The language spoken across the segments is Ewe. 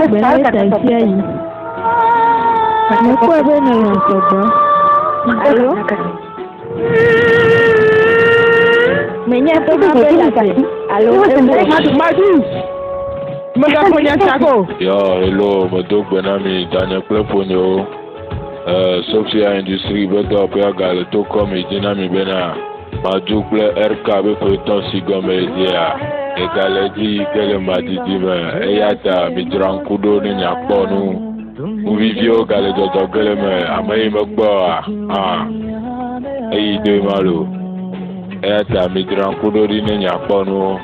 agbe na ye ta ɣesiaɣi. Mekpɔe be nèlɔ̃m sɔgbɔ. Alo? Menye be mabe le agbe alo eku. Madu! Mègaƒo nya sia ko o. Yɔ, hello, medo gbe na mi, danye kple ƒonyewo. Eh, Sophia Industrie be dɔwɔƒea gale to kɔm yi dzi na mi bena Madu kple RK be ƒetɔ si gɔme dzea egale edzi yi ke le madidi me. Eya ta midzra ŋku ɖo ne miakpɔ nu. Nu viviwo gale dzɔdzɔ ge le eme. Ame yi mekpɔe oa, hã eyi doe ma loo. Eya ta midzra ŋku ɖo ɖi ne miakpɔ nuwo.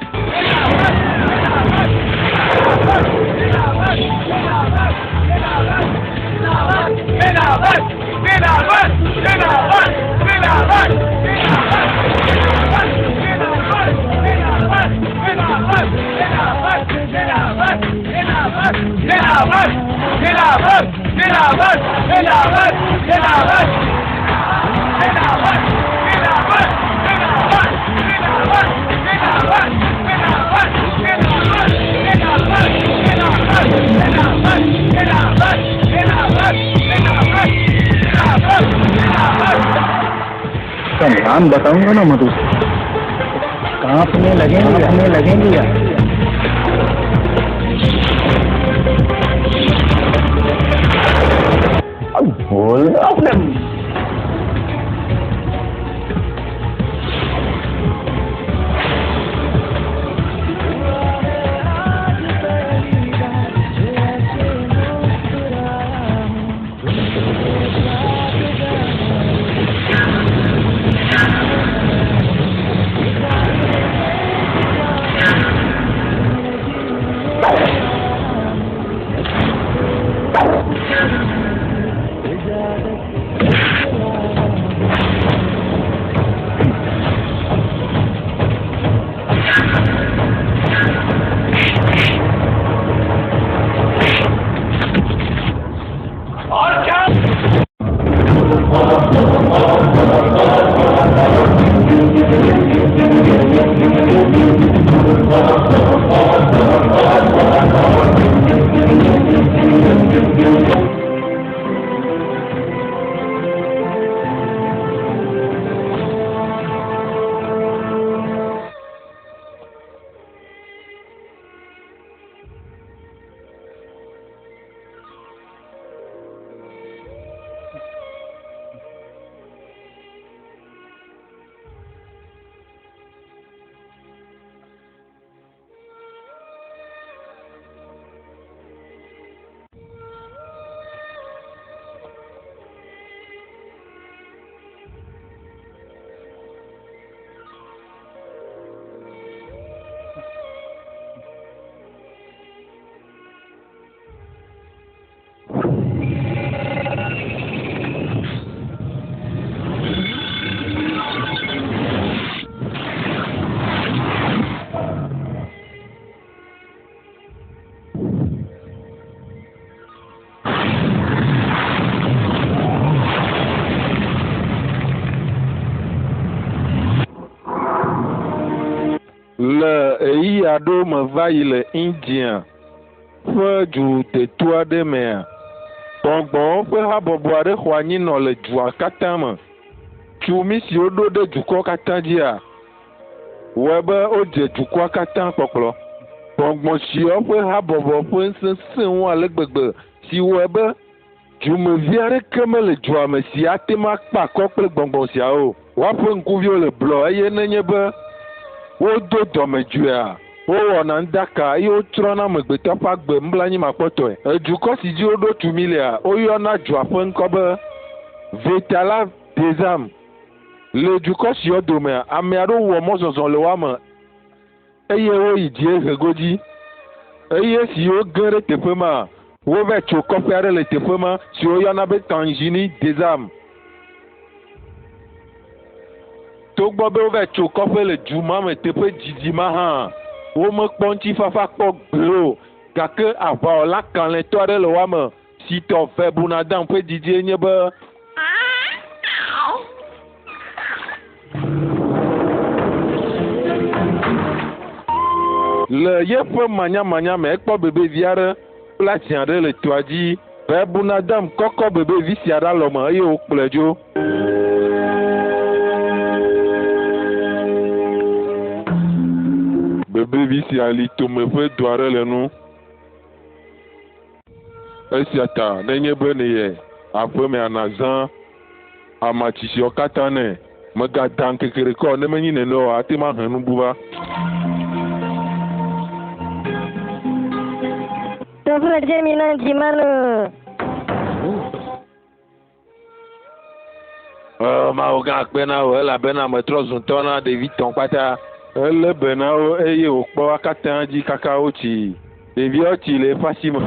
का नाम बताऊंगा ना मधु, कांपने लगेंगे, कांपने लगेंगे यार। अब बोल अपने Le ɣeyiɣi aɖewo me va yi le India ƒe du deto aɖe mea, gbɔgbɔwo ƒe habɔbɔ aɖe xɔ anyi nɔ le dua katã me. Tsumi si woɖo ɖe dukɔ katã dzia wɔe be wodze dukɔa katã kpɔkplɔ. Gbɔgbɔ siawo ƒe habɔbɔ ƒe ŋusẽ sẽ ŋu ale gbegbe si wɔe be dumevi aɖeke mele dua me si ate ŋu akpe akɔ kple gbɔgbɔ siawo o. Woaƒe ŋkuviwo le blɔ eye nenye be wodo dɔmedzoea, wowɔna ŋdaka eye wotsrɔ̃na amegbetɔ ƒe agbe nublanuimakpɔtɔe. Edukɔ si dzi woɖo tumi lea, woyɔna dua ƒe ŋkɔ be Vetala Dezam. Le dukɔ siawo domea, ame aɖewo wɔ mɔzɔzɔ le woa me eye woyi dziehe godzi. Eye esi woge ɖe teƒe ma, wova tso kɔƒe aɖe le teƒe ma si woyɔna be Tanjini Dezam. Togbɔ be wova tso kɔƒe le du ma me teƒe didi ma hã, womekpɔ ŋutifafa kpɔ gbeɖe o. Gake aʋawɔla kalẽtɔ aɖe le woa me si tɔ Vebunadam ƒe didie nye be Le yeƒe manyamanya me ekpɔ bebevi aɖe. Kpla zi aɖe le toa dzi. Bebunadam kɔkɔ bebevi sia ɖe alɔme eye wòkplɔe dzo. Bebevi sia li tome ƒe do aɖe le nu. Esia ta nenye be nèyi aƒemea nàzã amatsi siawo katã nɛ. Mègada ŋkeke ɖeka o, ne menye nene oa, ate ŋu ahe nu bu va. Taflatse mina dzimanu. Ɔ, Mawu gã akpe na wò elabena metrɔ zu tɔ na ɖevi tɔ̃ kpata. Elé be na wo eye wòkpɔ wo katã dzi kaka wotsi. Ɖeviawo tsi le eƒe asi me.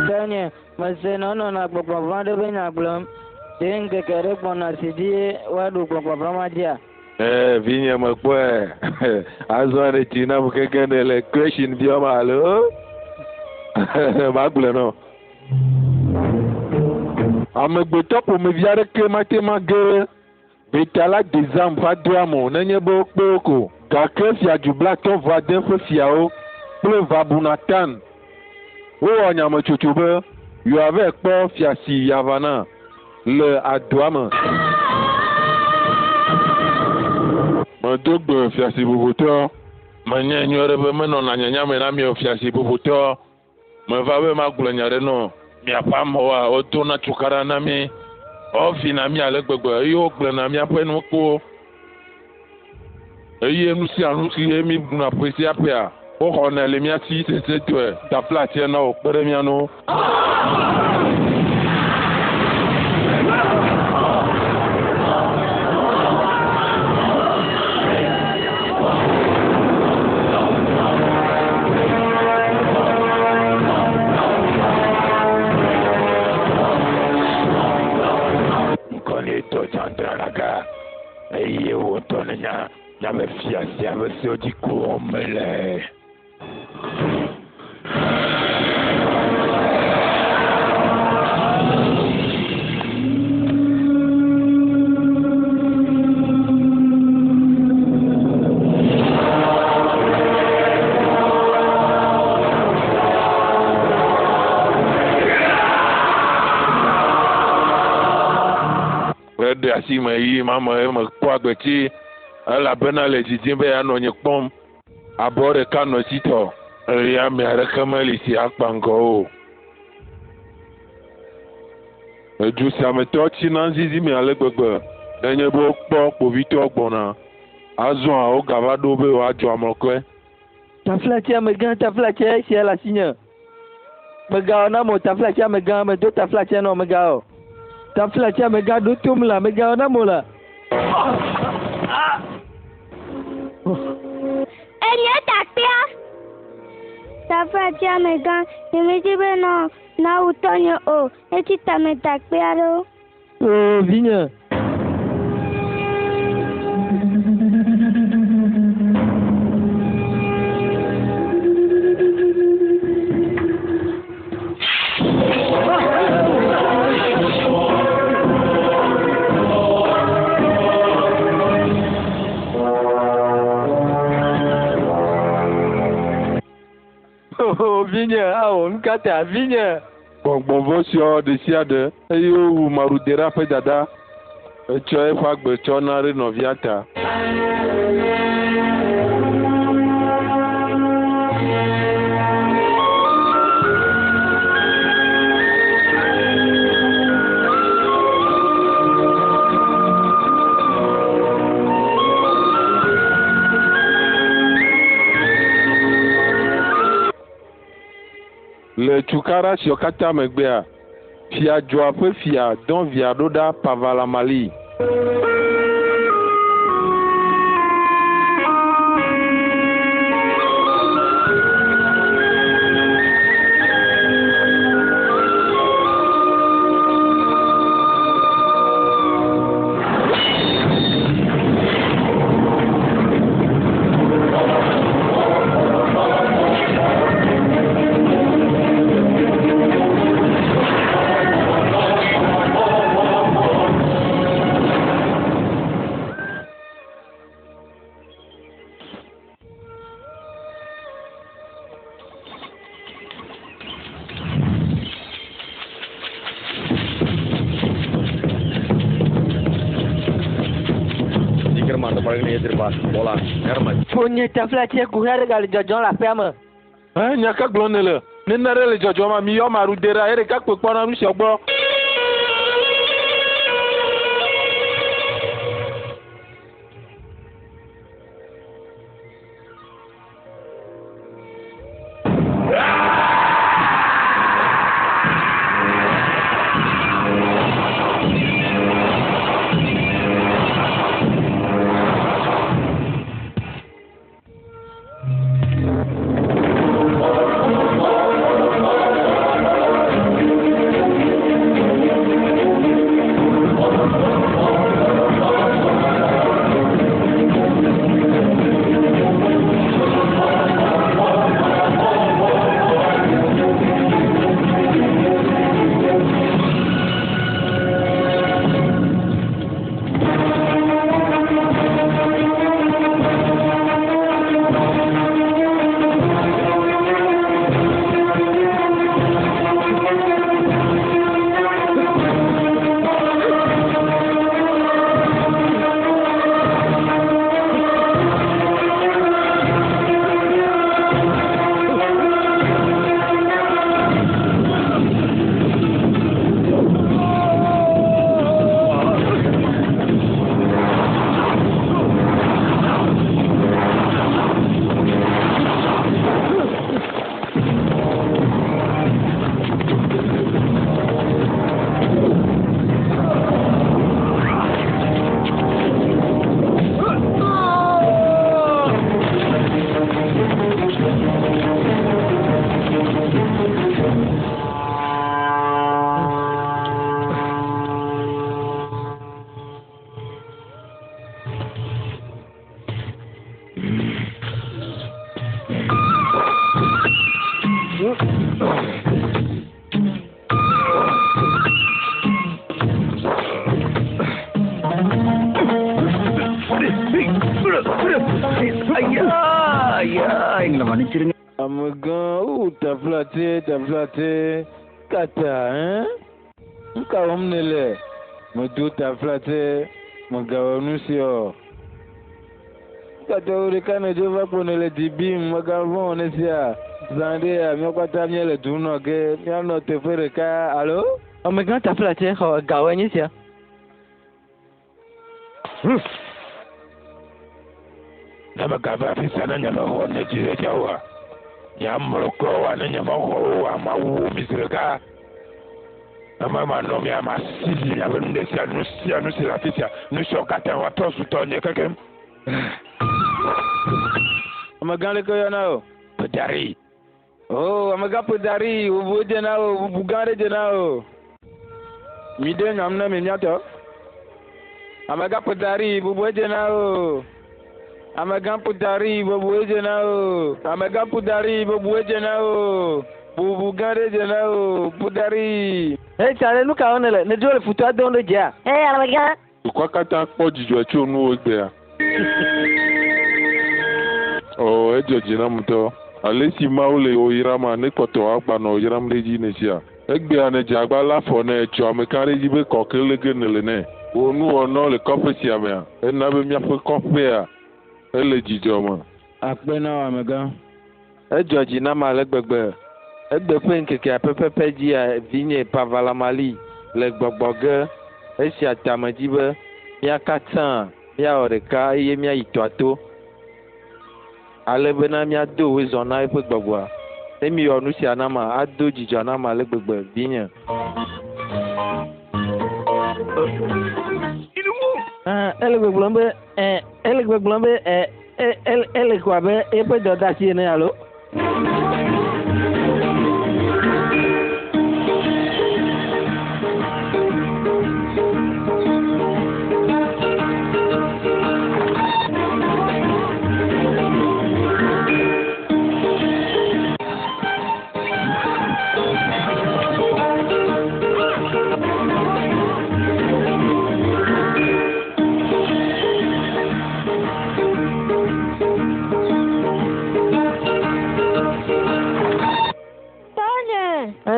Tanye, mese nɔnɔ na gbɔgbɔ vɔ̃ aɖe ƒe nya gblɔm. Ɖe ŋkeke ɖe gbɔna si dzi woaɖu gbɔgbɔ vɔ̃ ma dzia? Ee, vinye mekpɔe. Azɔ ɖe tsi nam keke ne le question biam alo? Magblɔe nɔ. Amegbetɔ ƒomevi aɖeke mate ŋu age ɖe Betala Dezam ƒe adoa me o nenye be wokpe wo ko. Gake fiadu blaatɔ̃ vɔ ade ƒe fiawo kple Vabunatan wowɔ nyametsotso be yewoavae kpɔ fia si yeava na le adoa me. Medo gbe fiasi bubutɔ. Menyae nyuie ɖe be menɔna nyanya me na mi o fiasi bubutɔ. Meva be magblɔ nya ɖe nɔ miaƒe amewoa, wodona tukaɖa na mí, wovina mí ale gbegbe eye wogblẽna míaƒe nukuwo. Eye nu sia nu si mí ɖuna ƒe sia ƒea, woxɔnɛ le mía si sesẽtɔe. Taflatse na wòkpe ɖe mía ŋu. Ŋkɔ ne tɔ Chandranaga eye wò ŋutɔ nènya miaƒe fia sia ƒe sewo dzi ko wɔm mele. Eɖe asi me yi mame mekpɔ agbetsi elabena le didim be yeanɔ nye kpɔm. Abɔ ɖeka nɔ esi tɔ eye ame aɖeke meli si akpa ŋgɔ o. Edu sia me tɔ tsina zizi me ale gbegbe nenye be wokpɔ kpovitɔ gbɔna. Azɔa wogava ɖo be woadzɔ amlɔkɔe. Taflatse amegã, taflatse esia le asinye. Megawɔ nam o, taflatse amegã, medo taflatse nɔ megawɔ. Taflatse amegã ɖo tom la, megawɔ nam o la. Enye takpea. Taflatse amegã, nyemedi be nɔ nawu tɔnye o. Etsi tame takpea ɖewo. O vinye. O vinye, awɔ nu ka ta vinye. Gbɔgbɔ vɔ̃ siawo ɖe sia ɖe eye wowu Marudera ƒe dada. Etsɔ eƒe agbe tsɔ na ɖe nɔvia ta. Le tukaɖa siawo katã megbea, fiadzoa ƒe fia dɔ via ɖo ɖa Pavalamali. பயங்கரமா அந்த பழகினை ஏற்றிருப்பா. போலாம், நேரமாச்சு. Ƒonye taflatse kuxi aɖe gale dzɔdzɔm le aƒea me. Ɛ, nya ka gblɔm nèle? Ne nane le dzɔdzɔm ma, miyɔ Marude ɖa, ye ɖeka kpe kpɔna nu sia gbɔ. ஐயா, ஐயா, எங்களை மன்னிச்சிருங்க. Amegã, wo taflatse, taflatse, kata, hein? Nu ka wɔm nèle? Medo taflatse, megawɔ nu sia o. Nu ka ta wò ɖeka nèdzo va kpo nèle dibim, megavɔ̃ o ne sia. Zã ɖea, míawo katã míele du nɔ ge, míanɔ teƒe ɖeka, alo? Amegã taflatse xɔ egawɔe nye sia. Ne megava afi sia ne nyemexɔ nye dziɖedze oa, nye amlɔkɔ oa, ne nyemexɔ oa, mawu wò mi zi ɖeka. Ema manɔ mia, masi li miaƒe nu ɖe sia nu sia nu si le afi sia, nu siawo katã woatrɔ zu tɔnye kekem. Amegã ɖeke yɔna o. Pedari. Oh, amegã Pedari, bubu dze na o, bubu gã aɖe dze na o. Mi ɖe nyam na mi miatɔ. Amegã Pedari, bubu dze na o. Amegã Pedari, bubu dze na o. Amegã Pedari, bubu dze na o. Bubu gã aɖe dze na o. Pedari. Hey, Tsale, nu ka wɔm nèle? Nèdzo le futɔa dom ɖe dzia? Hey, amegã. Dukɔa katã kpɔ dzidzɔ tso nuwò egbea. Oh, edzɔ dzi nam ŋutɔ. Ale si Mawu le wò yrama, ne kpɔtɔ agbanɔ wò yram ɖe edzi nesia. Egbea nèdze agba lé afɔ ne ètsɔ ameka ɖe edzi be kɔ ke lé ge nèle nɛ. Wò nuwɔnɔ le kɔƒe sia mea, ena be míaƒe kɔƒea ele dzidzɔ me. Akpe na wò amegã. Edzɔ dzi nam ale gbegbe. Egbe ƒe ŋkekea pɛpɛpɛ dzia, vinye Pavalamali le gbɔgbɔ ge. Esia ta medzi be mía katã míawɔ ɖeka eye míayi tɔa to ale bena míado wòezɔ na eƒe gbɔgbɔa. Ne miwɔ nu sia nama, ado dzidzɔ nam ale gbegbe, vinye. Ele gbɔgblɔm be, ele gbɔgblɔm be, ele ko abe eƒe dɔdeasi ene alo?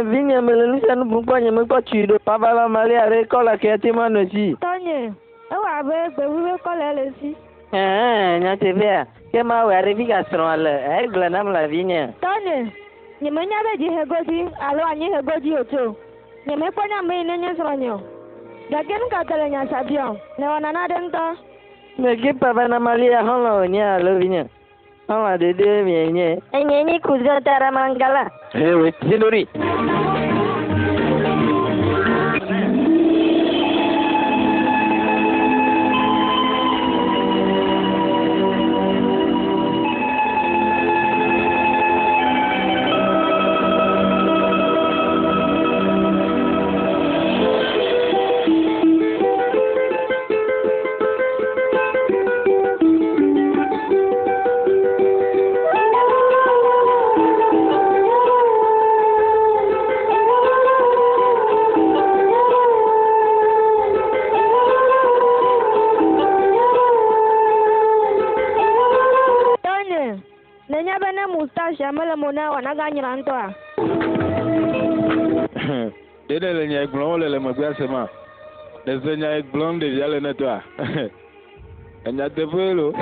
Vinye mele nu sia nu bum kpɔ nye mekpɔ tui ɖo. Pavala Maria ɖe kɔla ke ate ma nɔ esi. Tɔnye, ewɔ abe gbevu ƒe kɔla le esi. Ɛɛ, nyateƒea, ke mawɔe ɖevi ka srɔ̃a le, egblɔ nam le avinye. Tɔnye, nyemenya be dzihe godzi alo anyihe godzi wòtso. Nyemekpɔ nya ame yi nenye srɔ̃nye o. Gake nu ka te le nya sia biam? Nèwɔ nane aɖe ŋutɔ. Meke papa na Malia xɔlɔ̃ wònye alo vinye. Xɔlɔ̃ ɖeɖe mienye. Enye nyi cousin Taramangala. Ewe, Zinori. Tɔnye, nènya be ne moustache mele mo na wò naganyra ŋutɔa? Ɖe ne le nya gblɔm wole le megbea sema? Ne se nya gblɔm ɖevia le ne tɔa? Enyateƒe lo.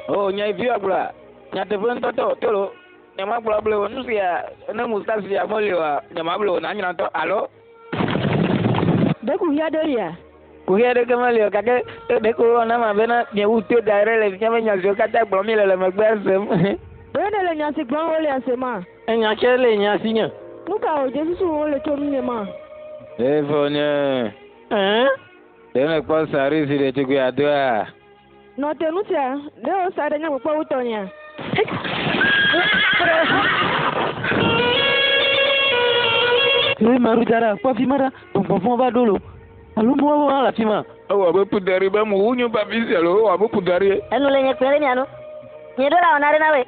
O nya vi agblɔa, nyateƒe ŋutɔtɔ to lo. Nyemagblɔ ble o, nu sia ne moustache sia meli oa, nyemable o nanyra ŋutɔ alo? Ɖe kuxi aɖe lia? Kuxi aɖeke meli o gake ɖeko wowɔ nam abe na miewu to da ɖe le fia be nya siwo katã gblɔm mi le le megbea sem. Ɖe nèle nya si gblɔm wolea sema? Enya tsɛ le nya si nye. Nu ka wòdze susu wole tso nunye ma? Evɔ nye. Ɛɛ? Ɖe nèkpɔ sari si ɖetugbuia doa? Nɔ te nu sia, ɖe wòsa ɖe nye gbɔkpɔ wu tɔnyea? Ee, Marudara, kpɔ afi ma ɖa, gbɔgbɔvɔ̃ va ɖo lo. Alo mɔwo hã le afi ma. Ewɔ abe ƒudari be mu nyo be afi sia lo, ewɔ abe ƒudari. Enu le nye kpe ɖe mia nu. Nye ɖo la wɔna ɖe na woe.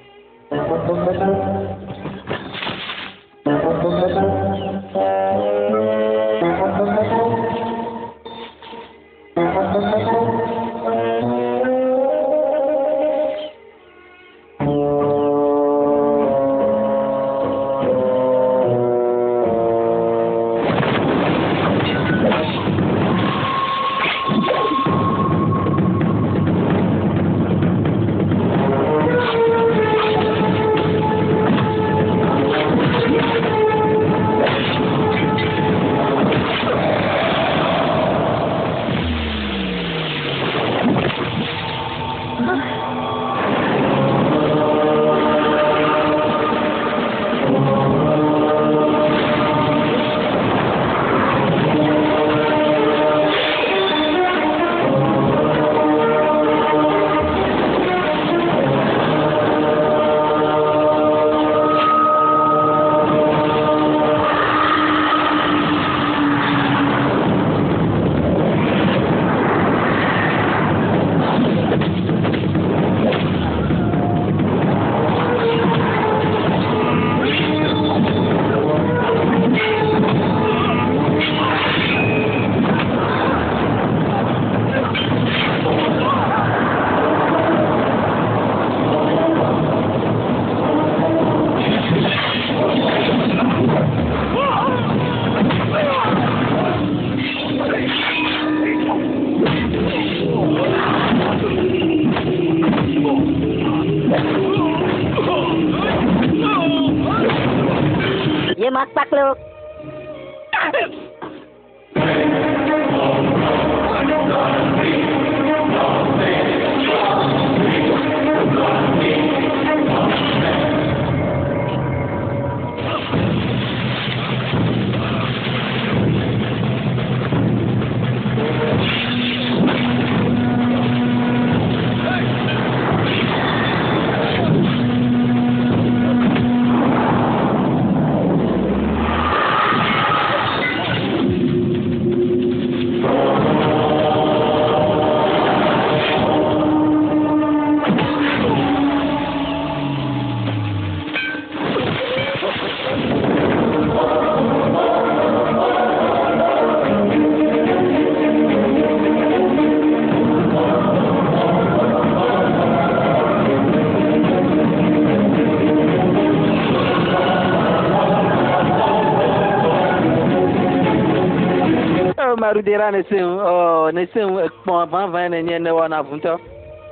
Ye ma kpakple wo. Rudera ne se ŋu. Ɔ ne se ŋu ekpɔn vavã ne nye ne wɔna ŋutɔ.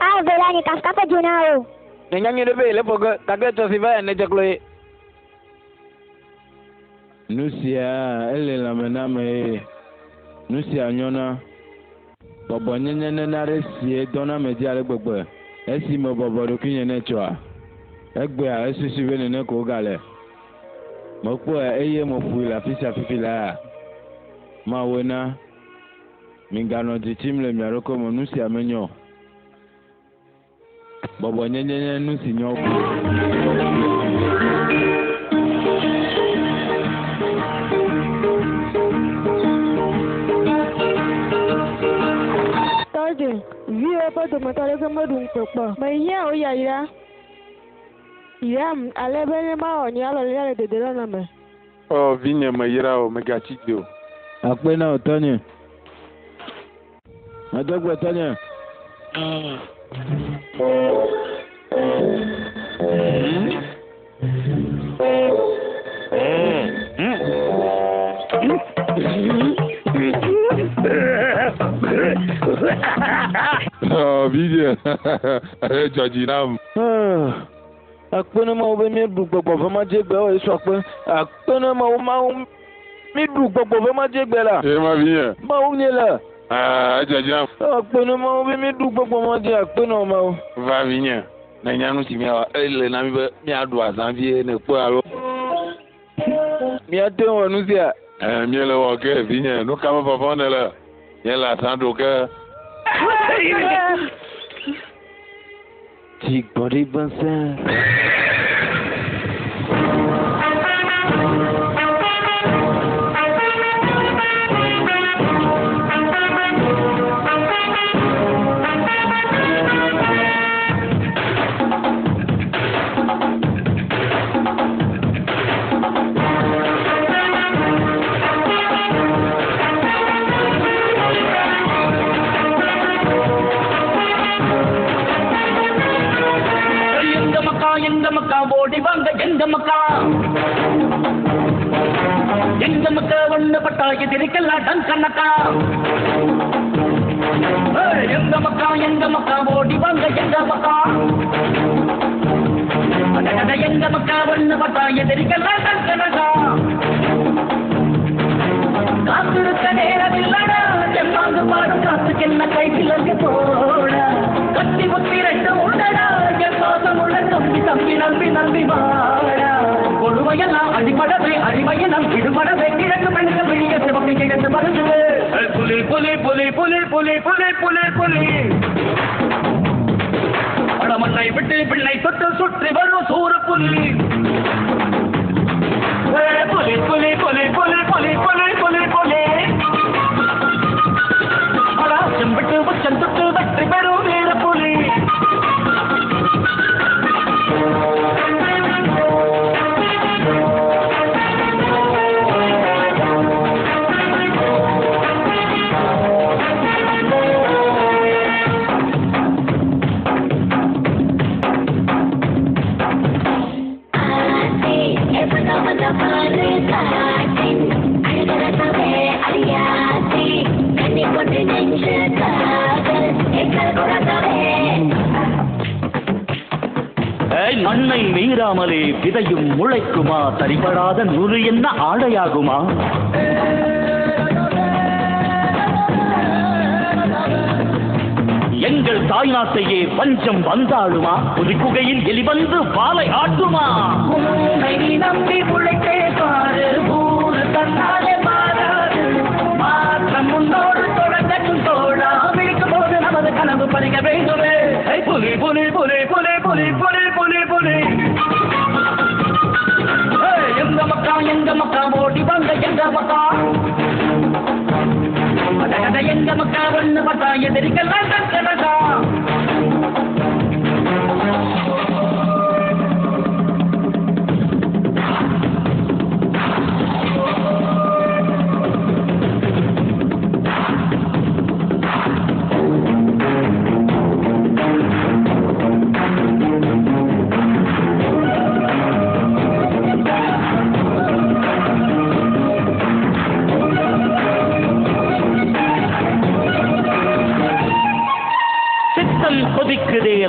Ave la nye kafukafu dzo na wò. Nenya nyuie ɖe be yele ƒo ge gake etsɔ si va ya nedze klo ye. Nu sia ele lãme na ame ye. Nu sia nyɔna. Bɔbɔnyenye nena ɖe sie dɔna me dzi ale gbegbe. Esi mebɔbɔ ɖokuinye ne tsɔa. Egbea esusu be nene ko wogale. Mekpɔe eye meƒoe le afi sia fifi laa. Mawɔe na. Miganɔ dzi tsim le mia ɖokui me. Nu sia menyo o. Bɔbɔnyenye nye nu si nyo. Tɔdzi, viwo ƒe dometɔ aɖeke meɖu ŋukpe kpɔ. Mehiã wò yayra. Yram ale be ne mawɔ nye alɔlelea le dedienɔnɔ me. Ɔ vinye meyra o, megatsi dzi o. Akpe na wò tɔnye. Medo gbe tɔnye. Ɔ vinye, edzɔ dzi nam. Akpe na Mawu be míeɖu gbɔgbɔ ƒe madzegbe o Yesu akpe. Akpe na Mawu Mawu míeɖu gbɔgbɔ ƒe madzegbe la. Ye ma vinye. Mawu nye le. Edzɔ dzi nam. Akpe na Mawu be míeɖu gbɔgbɔ madze akpe na Mawu. Va vinye. Nenya nu si míawɔ ele na mi be míaɖu azã vie ne kpɔe alo. Míate ŋu wɔ nu sia. Míele wɔ ke vinye. Nu ka me vɔvɔ̃ ne le? Míele azã ɖu ke. Dzigbɔɖi ƒe எங்க மக்கா எங்க மக்கா ஓடி வாங்க எங்க மக்கா எங்க மக்கா ஒண்ணு பட்டா எதிரிக்கெல்லாம் டங்கனக்கா. எங்க மக்கா எங்க மக்கா ஓடி வாங்க எங்க மக்கா அடடட, எங்க மக்கா ஒண்ணு பட்டா எதிரிக்கெல்லாம் டங்கனக்கா. காத்திருக்க நேரமில்லடா செம்மாங்கு பாடும் காத்துக்கு என்ன கை விலங்கு போட கத்தி முத்தி ரெண்டு உண்டடா என் பாசம் உள்ள தம்பி தம்பி நம்பி நம்பி வாடா. கொடுமையெல்லாம் அடிபடவே அடிமையெல்லாம் விடுபடவே கிழக்கு மனித விழிய சிவப்பு கிழக்கு மருந்து. புலி புலி புலி புலி புலி புலி புலி புலி அடமண்ணை விட்டு பிள்ளை தொட்டு சுற்றி வரும் சூர புலி. புலி புலி புலி புலி புலி புலி புலி புலி அடாச்சம் விட்டு உச்சம் தொட்டு வெற்றி பெறும் வீர புலி. மண்ணை மீறாமலே விதையும் முளைக்குமா? தரிபடாத நூறு என்ன ஆடையாகுமா? எங்கள் தாய்நாட்டையே பஞ்சம் வந்தாளுமா? புலிக்குகையில் எலி வந்து வாலை ஆட்டுமா? உன்னை நம்பி உழைத்தே பாரு, ஊரு தன்னாலே மாறாது. மாற்றம் முன்னோடு தொடங்கட்டும் தோழா, விழிக்கும் போது நமது கனவு பறிக்க வேண்டுமே. புலி புலி புலி புலி புலி புலி புலி புலி எங்க மக்கா எங்க மக்கா ஓடி வாங்க எங்க மக்கா எங்க மக்கா ஒண்ணு பட்டா எதிரிக்கெல்லாம் தக்கனதா.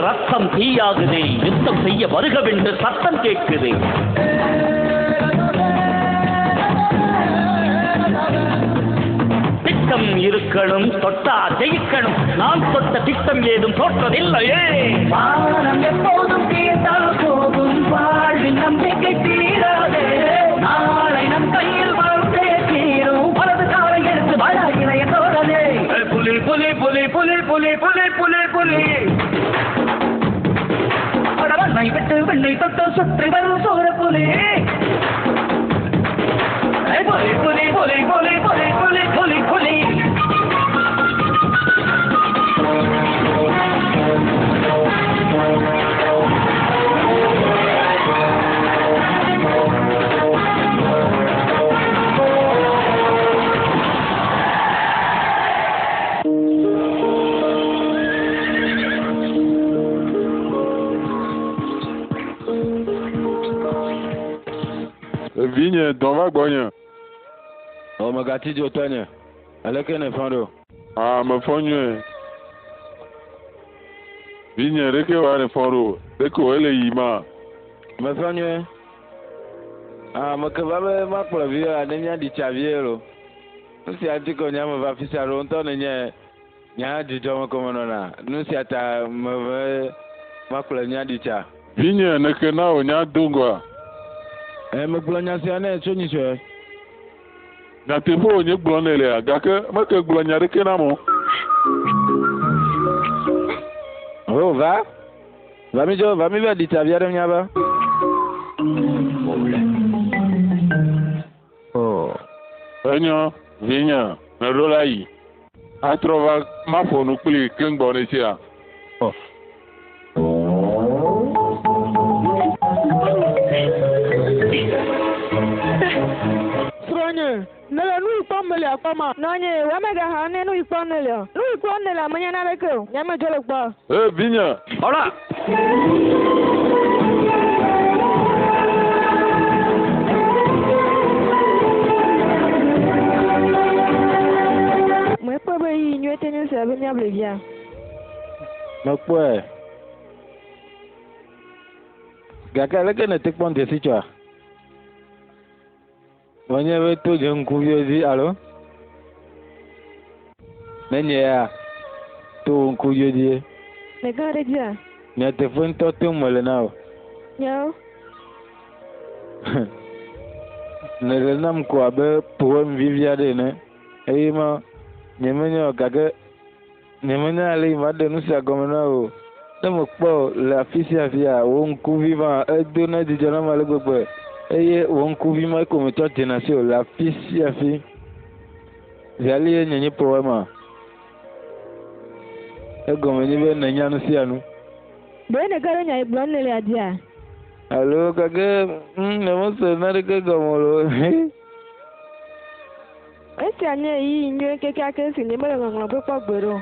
ரத்தம் தீயாகுதே, யுத்தம் செய்ய வருகவென்று சத்தம் கேட்குதே. திட்டம் இருக்கணும், தொட்டா ஜெயிக்கணும். நான் தொட்ட திட்டம் ஏதும் தோற்றதில்லையே. வானம் எப்போதும் தீர்ந்தால் போதும், வாழ்வின் நம்பிக்கை தீராதே. நாளை நம் கையில் வாழ்ந்தே தீரும், வலது காலை எடுத்து வாழ இளைய தோழனே. புலி புலி புலி புலி புலி புலி புலி புலி படவண்ணை விட்டு வெண்ணை தொட்டு சுற்றி வரும் சோர புலி. புலி புலி புலி புலி புலி புலி புலி புலி. Vinye dɔn va gbɔnye. Ɔ megati dzo tɔnye. Aleke ne fɔn ɖo? Aa mefɔ nyuie. Vinye ɖeke wa ne fɔn ɖo. Ɖeke wo ele yi ma. Mefɔ nyuie. Aa meke va be makplɔ vi ne míaɖi tsa vie lo. Nu sia ŋuti ko nye ame va fi sia ɖo ŋutɔ ne nye nya dzidzɔ me ko menɔna. Nu sia ta meve makplɔ míaɖi tsa. Vinye neke na wò nya do ŋgɔa? Megblɔ nya sia nɛ tso nyitsɔe. Nyateƒe wònye gblɔ nɛ lea, gake meke gblɔ nya ɖeke nam o. O va. Va mi dzo, va mi va ɖi tsa vi aɖe míava. Oh. Enyo, vinye, meɖo la yi. Atrɔ va maƒo nu kpli keŋgbɔ ne sia. Oh. Srɔ̃nye, ne le nu yi kpɔm mele akpɔma. Nɔnye, wò megaxa ne nu yi kpɔm nele o. Nu yi kpɔm nele menye naneke o. Nye medzo le gbɔ. Ee, vinye. Ɔla. Mekpɔe be ɣeyiɣi nyuie te nye sia be míable via. Mekpɔe. Gake aleke nète kpɔm dze si tsoa? Menye be to nye ŋkuviwo dzi alo? Ne nye ya, to wò ŋkuviwo dzie. Nègã ɖe dzia? Nyateƒe ŋutɔ tom mele na wò. Nyawo. Nèle nam ko abe poem vivi aɖe ene. Eye ma, nyemenya o gake nyemenya ale yi maɖe nu sia gɔme na wò. Ne mekpɔ le afi sia afia, wò ŋkuvi ma edona dzidzɔ nam ale gbegbe. Eye wò ŋkuvi ma ko metsɔ dzena si o le afi sia afi. Ziali ye nye nye poema. Egɔme nye be nènya nu sia nu. Ɖe nège ɖe nya yi gblɔm nèlea dzia? Alo gake nyemese naneke gɔme o lo. Esia nye ɣeyiɣi nyui kekeake si nyemele ŋɔŋlɔ ƒe kpɔ gbeɖe o.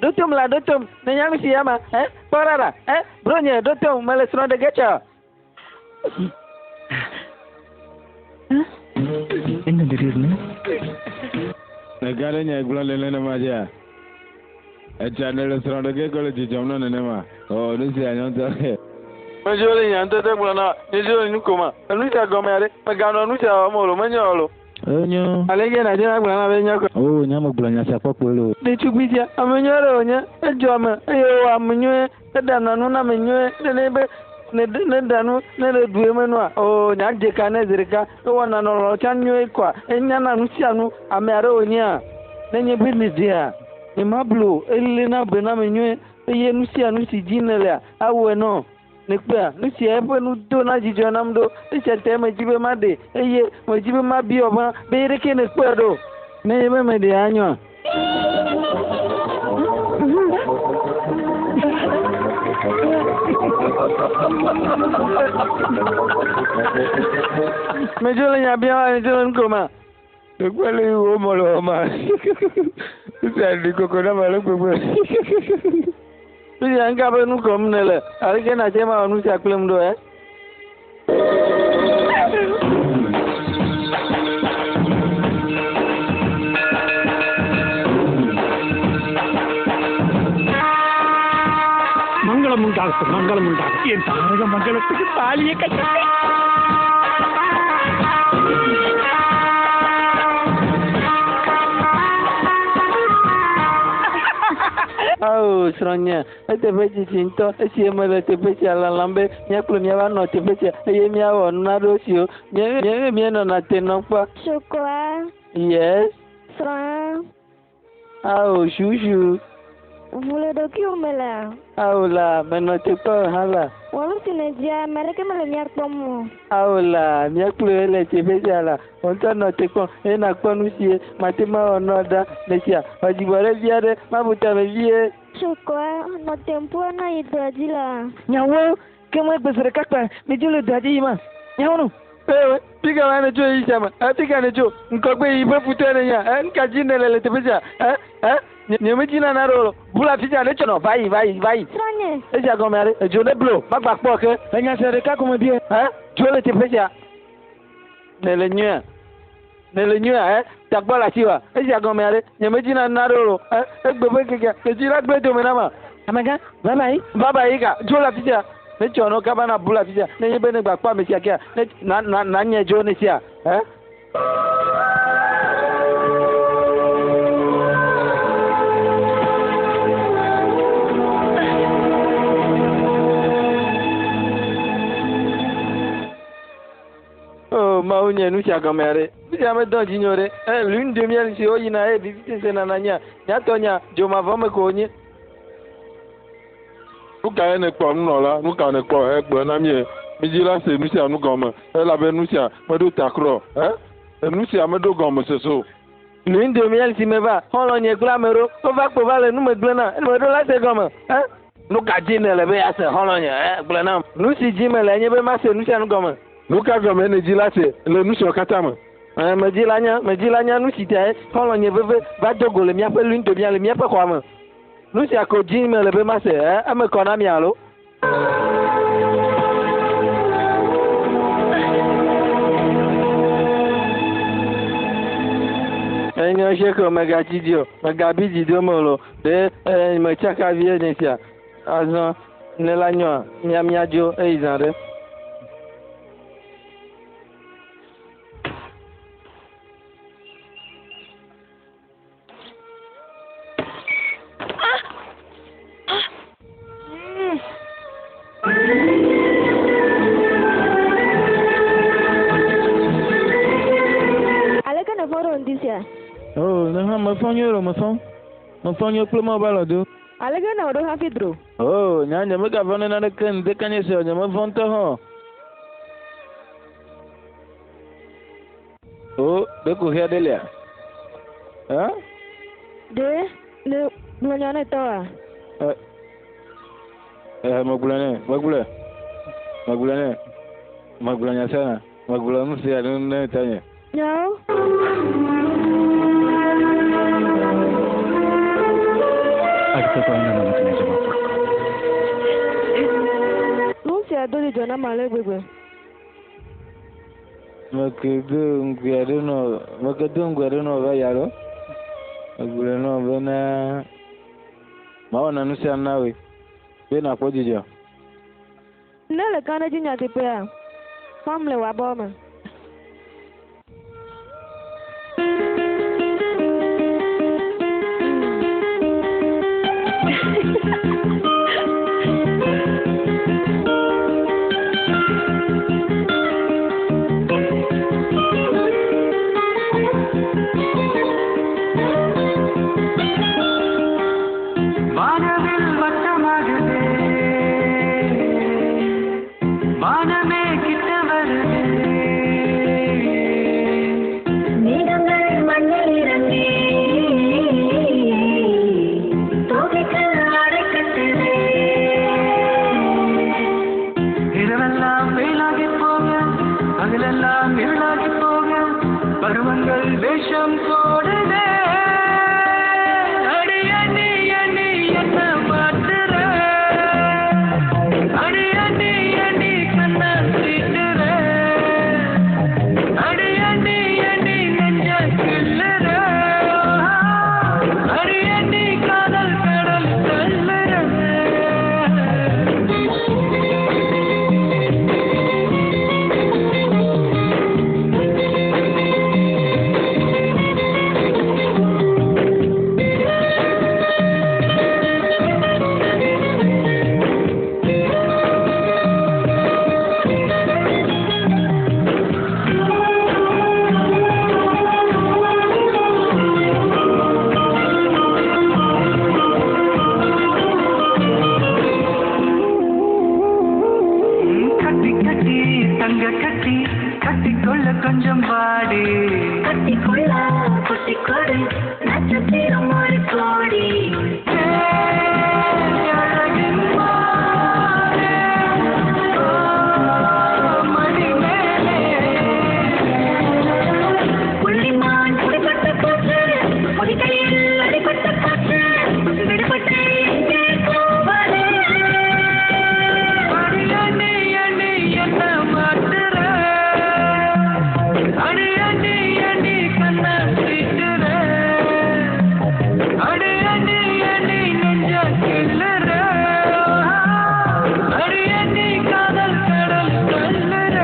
Ɖotom la ɖotom, nenya nu sia ma, eh? Kpɔ ɖa ɖa, eh? Bronye ɖotom, mele srɔ̃ ɖe ge tsɔ. என்ன திடீர்னு? Nègã ɖe nya gblɔm le nenema dzia? Etsa ne le srɔ̃ ɖe ke le dzidzɔm na nenema. Ɔ nu sia nyɔ ŋutɔ. Medzo le nya ŋutɔ gblɔ na medzo le nu koma. Enu sia gɔme aɖe. Meganɔ nu sia wɔm o lo menye o lo. Enyo. Aleke nàdze na gblɔ na be nye kɔ. O nya megblɔ nya sia kpɔ kpoe lo. Ɖetugbui sia, ame nyui aɖe wònye. Edzɔ ame eye wòwɔ ame nyuie. Eɖana nu na ame nyuie. Nene be ne ne ɖa nu ne le ɖu eme nua o nya dze ka ne zi ɖeka. Ewɔna nɔlɔ tsã nyuie kɔa. Enyana nu sia nu. Ame aɖe wònyea. Ne nye be ne ɖea, nye ma blo. Eléna be na ame nyuie eye nu sia nu si dzi nèlea awɔe nɔ. Nèkpɔa nu sia eƒe nu dona dzidzɔ nam ɖo. Esia ta medzi be maɖe eye medzi be mabiɔ be be ɖeke nèkpɔe ɖo. Ne nye be meɖe anyoa. Medzo le nya biam medzo le nu koma. Ekpe le wo mɔ le wɔma. Nu sia ɖi koko na ame ale gbegbe. Nu sia ŋka be nu kom nèle. Aleke nàte mawɔ nu sia kplim ɖo ɛ? மங்களம் உண்டாகட்டும் மங்களம் உண்டாகட்டும் என் தாரக மங்களத்துக்கு தாலியை கட்டிட்டேன் Ao srɔ̃nye, eteƒe tsitsi ŋutɔ esi mele teƒe sia lalam be mía kple míava nɔ teƒe sia eye míawɔ nu aɖewo siwo mía míenɔna te nɔm kpɔ. Chocolat. Yes. Srɔ̃a. Ao susu. Ʋu le ɖokuiwò me lea? Ao la, menɔ te kpɔ hã la. Wɔ nu si nèdzia, ame aɖeke mele mía kpɔm o. Ao la, mía kple le teƒe sia la. Wò ŋutɔ nɔ te kpɔm eye nàkpɔ nu si mate ŋu awɔ nɔ ɖa le sia. Xɔ dzigbɔ ɖe vi aɖe, mabu tame vie. Chocolat, nɔ te ƒu na yi dɔa dzi la. Nyawo, ke megbe zi ɖeka kpa, medzo le dɔa dzi yima. Nyawo no. Ee, fika ma nètso yi sia me? E, fika nètso? Ŋgɔgbe yi ƒe futɔe nènya? E, nu ka dzi nèle le teƒe sia? E, e, nye medzi na naɖe o. Bu le afi sia ne tsɔ nɔ va yi va yi va yi. Srɔ̃nye. Esia gɔme aɖe, edzo ne blo, magba kpɔ ke. Enya sia ɖeka ko mebia. E, dzo le teƒe sia. Nèle nyuia? Nèle nyuia? E, tagbɔ le asiwòa? Esia gɔme aɖe, nye medzi na naɖe o. E, egbe ƒe kekea, edzi la gblẽ dome na ma. Amegã, va ba yi. Va ba yi ka, dzo le afi sia. Ne tsɔ nɔ kaba na bu le afi sia. Ne nye be ne gba kpɔ ame sia kea, ne na na na nye dzo ne sia. E? Oh, Mawu nye nu sia gɔme aɖe. Nu sia medɔ dzinye o ɖe. E, lune de miel si woyina eye vivi sese nana nyea, nyatɔ nya dzomavɔ me ko wonye. Nu kae nèkpɔ nunɔla? Nu ka nèkpɔ? Egblɔ na mí. Midzi la se nu sia nu gɔme elabe nu sia meɖo ta kura o. E, nu sia meɖo gɔmesese o. Lune de miel si meva, xɔlɔ̃nye kple ame ɖewo wova kpo va le nu me gblẽ na. Meɖo la se gɔme. E, nu ka dzi nèle be yease xɔlɔ̃nye? E, gblɔ nam. Nu si dzi mele enye be mase nu sia nu gɔme. Nu ka gɔme nèdzi la se le nu siawo katã me? E, medzi la nya, medzi la nya nu si tae xɔlɔ̃nye veve va do go le míaƒe lune de miel le míaƒe xɔa me. Nu sia ko dzi mele be mase, e, eme kɔ na mi alo? Enyo seko megatsi dzi o, megabi dzi dome o lo. Ɖe e, metsaka vie nye sia. Azɔ ne la nyoa, mía míadzo eyi zã ɖe. Aleke nèfɔ ɖo ŋdi sia? Oh, ne hã mefɔ nyuie ɖo mefɔ. Mefɔ nyuie kple Mawu be alɔdo. Aleke nèwɔ ɖo hafi dro? Oh, nya nye megavɔ ne naneke ŋdeka nye sia o, nye mevɔ̃ ŋutɔ hã o. Oh, ɖe kuxi aɖe lia? Hã? Ɖe ne gblɔ nya ne tɔwòa? E, e, megblɔe nɛ, megblɔe. Megblɔe nɛ. Megblɔ nya sia nya. Megblɔ nu sia nu ne tɔnye. Nyawo. அடுத்த குழந்தை நமக்கு நிஜமா பிறக்கும் Nu sia do dzidzɔ nam ale gbegbe. Meke do ŋgbe aɖe nɔ, meke do ŋgbe aɖe nɔ va yi alo? Megblɔe nɔ bena Mawɔna nu sia nu na wòe be nàkpɔ dzidzɔ. Ne èle ka ɖe edzi nyateƒea, xɔm le wò abɔ me. வானவில் வட்டமாகுதே, வானமே கிட்ட வருதே. மேகங்கள் மண்ணில் இறங்கி தோகைக்கு ஆடை கட்டுதே. இரவெல்லாம் வெயிலாகி போக, பகலெல்லாம் இருளாகி போக, பருவங்கள் வேஷம் போடுதே. அடிய நீ நீ என்ன மாத்துற? அடிய நீ நீ கண்ண தீட்டுற? அடிய நீ நீ நெஞ்ச கிள்ளுற? அடிய நீ காதல் கடல் தள்ளுற? கட்டி கட்டி தங்க கட்டி கட்டிக்கொள்ள கொஞ்சம் வாடி. கட்டிக்கொள்ள குட்டிக்கொடு நட்சத்திரம் ஒரு கோடி. அழகின் மானே, ஓ, மடி மேலே. புள்ளிமான் குடிப்பட்ட போச்சு, பொடிக்கையில் அடிபட்ட போச்சு, விடுபட்டு எங்கே போவது? அடி அடி அடி என்ன மாத்துற? அடி அடி அடி கண்ண தீட்டுற? அடி அடி அடி நெஞ்ச கிள்ளுற? அடி அடி காதல் கடல் தள்ளுற?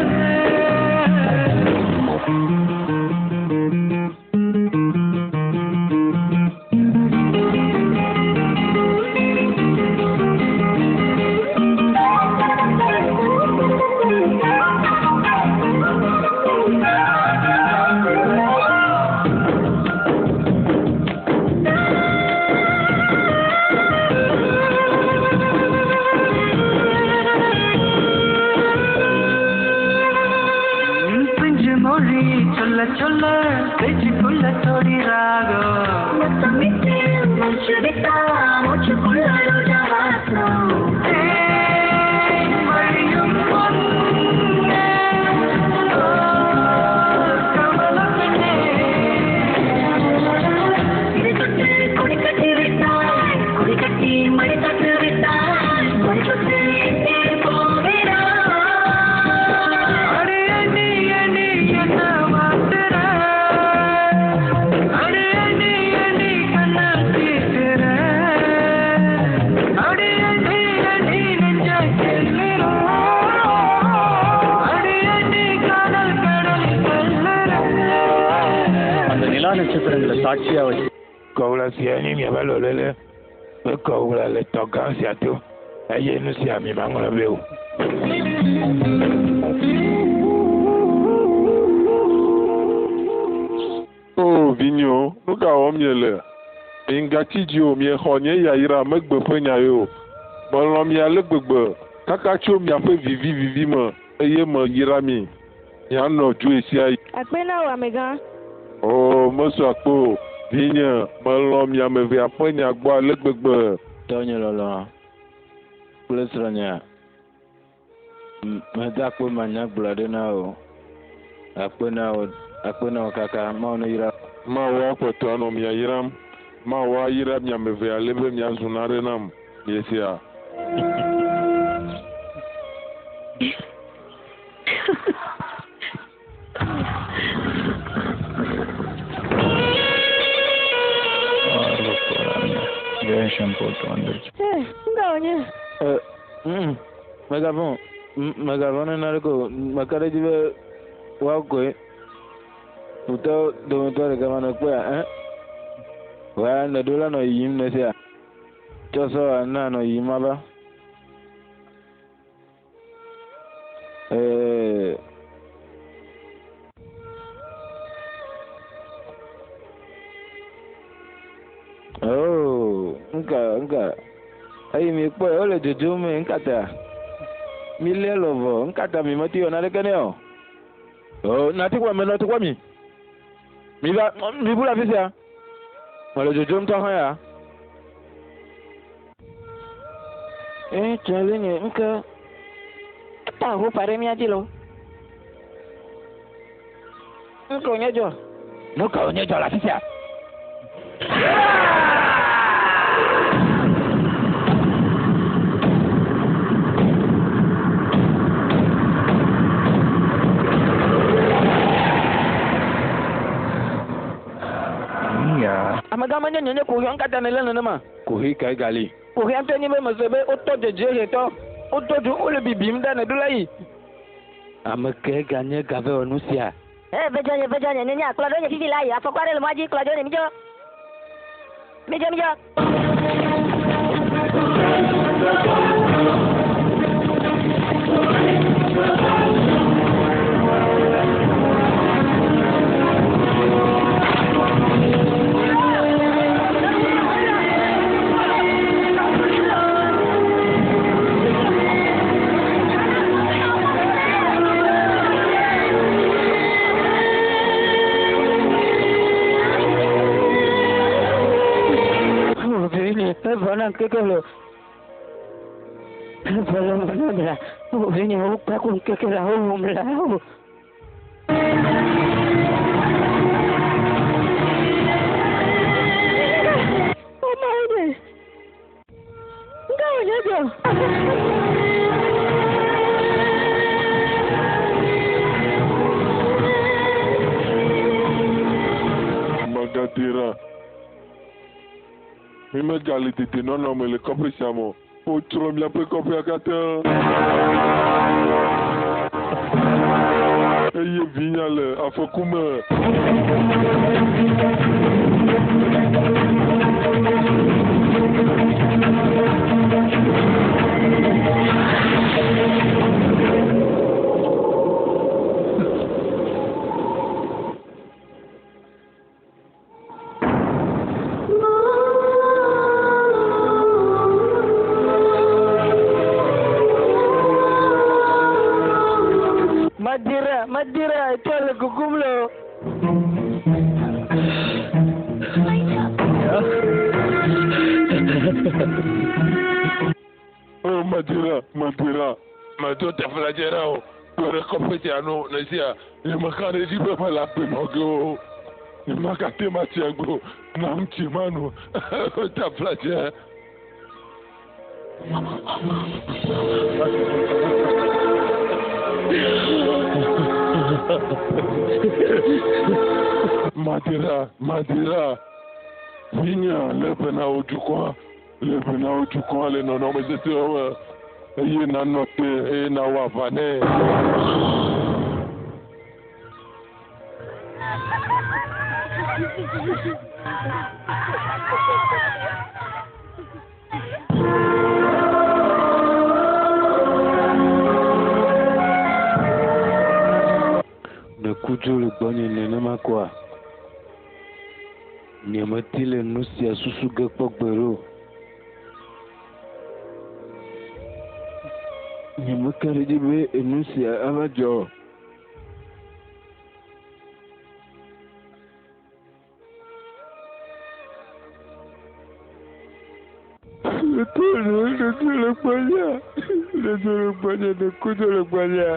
பிஞ்சு மொழி சொல்ல சொல்ல பேச்சுக்குள்ள தோடி ராகம். முத்தமிட்டு மூச்சு விட்டா மூச்சுக்குள்ள ரோஜா வாசம். தேன் வழியும் பொன்னே, ஓ, கமலப் பெண்ணே. இது தொட்டு கொடி கட்டி விட்டாய், கொடி கட்டி மடி தொட்டு விட்டாய், மடி தொட்டு எங்கே போகிறாய்? அடி அடி அடி என்ன மாத்துற? அடி அடி அடி கண்ண தீட்டுற? அடி அடி அடி நெஞ்ச கிள்ளுற? அடி அடி காதல் கடல் தள்ளுற? அந்த நிலா நட்சத்திரங்களை சாட்சியா வச்சு Kɔwula sia nye miaƒe lɔlele ƒe kɔwula le tɔ gã sia to eye nu sia mi maŋlɔ be o. O vinyewo, nu ka wɔm miele? Mi ŋgatsi dzi o, miexɔ nye yayra megbe ƒe nya ye o. Melɔ̃ mi ale gbegbe kaka tso miaƒe vivivivi me eye meyra mi. Mianɔ dzoe sia yi. Akpe na wò amegã. O, mesɔ akpe o. Vinye, melɔ̃ mi ame evea ƒe nya gbɔ ale gbegbe. Tɔnye lɔlɔ̃ kple srɔ̃nye, meda akpe manyagblɔ ɖe na wò. Akpe na wò, akpe na wò kaka. Mawu ne yra. Mawu akpɔtɔ anɔ mia yram. Mawu ayra mi ame eve ale be miazu naɖe nam. Miesia? விஷம் போட்டு வந்துருச்சு. Eh, nu ka wònye? E, mègavɔ̃ o, mègavɔ̃ ne naneke o. Meka ɖe edzi be woakoe. Futɔwo dometɔ ɖeka ma nèkpɔea, ẽ? Wòa nèɖo la nɔ yiyim nèsea? Tsɔ sɔ na nɔ yiyim ava. Ee. Oh, ŋka, ŋka. Eyi mi kpɔe, wole dzodzom me, ŋka ta? Mi lé lɔvɔ, ŋka ta mi mete wɔ naneke nɛ o? Oh, nati kpɔ, menɔ te kpɔ mi. Mi va, mi bu le afi sia. Mele dzodzom ŋutɔ hã ya. Ee, tsɔ nye ŋke. Eta ho pa ɖe mía dzi lo. Ŋke wònye dzɔ. Nu ka wònye dzɔ le afi sia? நீயா? Amegã menye nye nye kuxia ŋka ta nèle nenema. Kuxi kae gali? Kuxia ŋutɔe nye be mese be wotɔ dzedze hetɔ. Wotɔ dzo wole bibim ɖa nèɖo la yi. Ame kae ganye gave wɔ nu sia? Eh, vedzɔ nye, vedzɔ nye, nye nye akplɔ ɖo nye fifi la yi. Afɔku aɖe le mɔa dzi, kplɔ dzo nye, midzo. Midzo, midzo. Evɔ na ŋkeke lo. Evɔ le ŋgɔ na la. O vinye wokpa ko ŋkeke la wowum la. O. O Mawu ɖe. Nu ka wònye dzɔ? Magadira. Mi megale dedienɔnɔ me le kɔƒe sia me o. Wotsrɔ̃ miaƒe kɔƒea katã. Eye vinya le afɔku me. Madira, Madira, etɔ le kukum lo. Oh, Madira, Madira. Medo taflatse na wò. Kpe ɖe kɔƒe sia nu nèsia. Nyemeka ɖe edzi be mele agbe nɔ ge o. Nyemagate ŋu atsi agbe o. Nam tsi mano. Taflatse. Madira, Madira. Vinya lé be na wò dukɔa. Lé be na wò dukɔa le nɔnɔme sesẽwo me. Eye nanɔ te eye nawɔ aʋa nɛ. Nèku dzo le gbɔnye nenema koa? Nyemeti le nu sia susu ge kpɔ gbeɖe o. Nyemeka ɖe edzi be enu sia ava dzɔ o. Neku dzo le gbɔnye. Nedzo le gbɔnye, neku dzo le gbɔnye.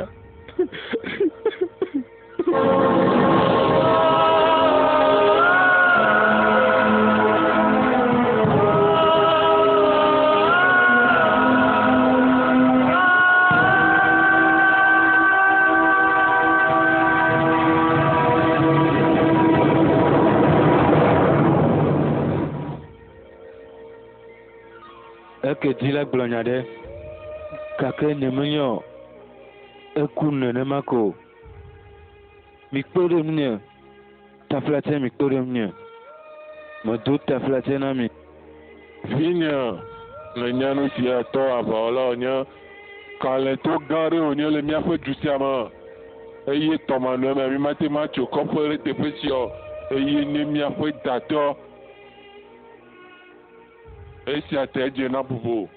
Eke dzi la gblɔ nya ɖe gake nyemenya o. Eku nenema ko. Mikpe ɖe ŋunye. Taflatse mikpe ɖe ŋunye. Medo taflatse na mi. Vinye, nènya nu sia tɔ aʋawɔla wònye. Kalẽtɔ gã aɖe wònye le míaƒe du sia me. Eye tɔmanɔe mea, mímate ŋu atso kɔƒe ɖe teƒe sia o. Eye nye míaƒe datɔ. Esia ta edze na bubu.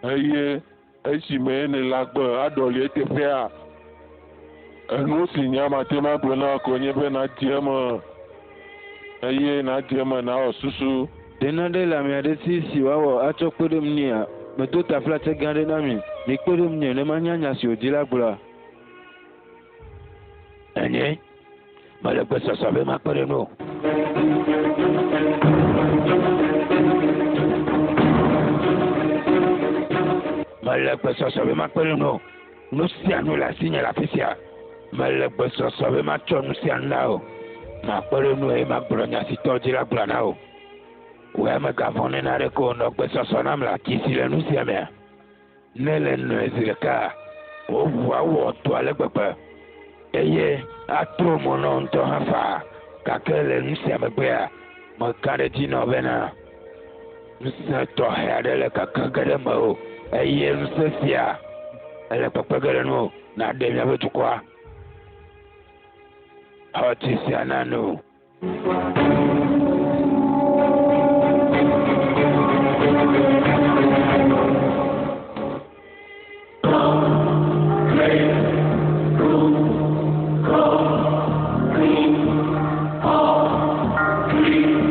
Eye esime nèle agbe aɖɔli eteƒea, enu si nye mate ŋu agblɔ na wò koe nye be nàdze eme eye nàdze eme nàwɔ susu. Ɖe nane le ame aɖe si si wòawɔ atsɔ kpe ɖe ŋunyea? Medo taflatse gã aɖe na mi. Mikpe ɖe ŋunye ne manya nya si wòdi la gblɔa? Enye, mele gbesɔsɔ be makpe ɖe ŋuwò. Mele gbesɔsɔ be makpe ɖe ŋuwò. Nu sia nu le asinye le afi sia. Mele gbesɔsɔ be matsɔ nu sia nu na wò. Makpe ɖe ŋuwò eye magblɔ nya si tɔ dzi la gblɔ na wò. Wò ya mègavɔ̃ ne naneke o, nɔ gbesɔsɔ nam le ati si le nu sia mea. Ne le nɔe zi ɖeka, wò ʋu awɔ dɔ ale gbegbe eye atro mo na wò ŋutɔ hã faa. Gake le nu sia megbea, meka ɖe edzi na wò bena ŋusẽ tɔxɛ aɖe le keke ge ɖe mewò eye ŋusẽ sia ele kpekpe ge ɖe ŋuwò nàɖe míaƒe dukɔa. Xɔ tsi sia na no. நில்லுங்க.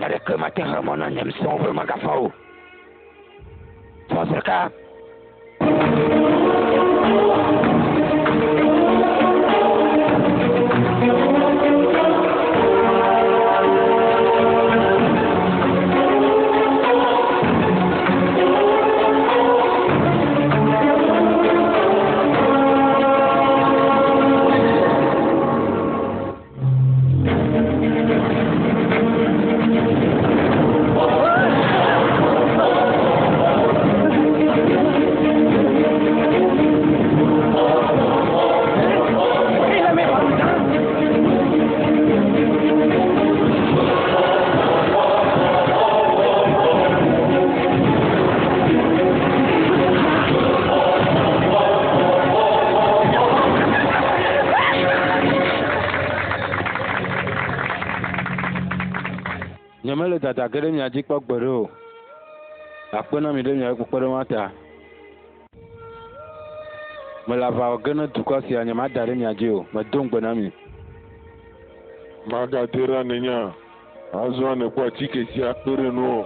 Naneke mate ŋu mɔ na nye ŋusẽwo be magafɔ o. Fɔ zi ɖeka. Nyemele dada ge ɖe mia dzi kpɔ gbeɖe o. Akpe na mi ɖe miaƒe kpekpeɖeŋua ta. Mele aʋa wɔ ge ne dukɔ sia, nyemada ɖe mia dzi o. Medo ŋugbe na mi. Magate ɖa nènya. Azɔ nèkpɔ atike sia kpe ɖe ŋuwò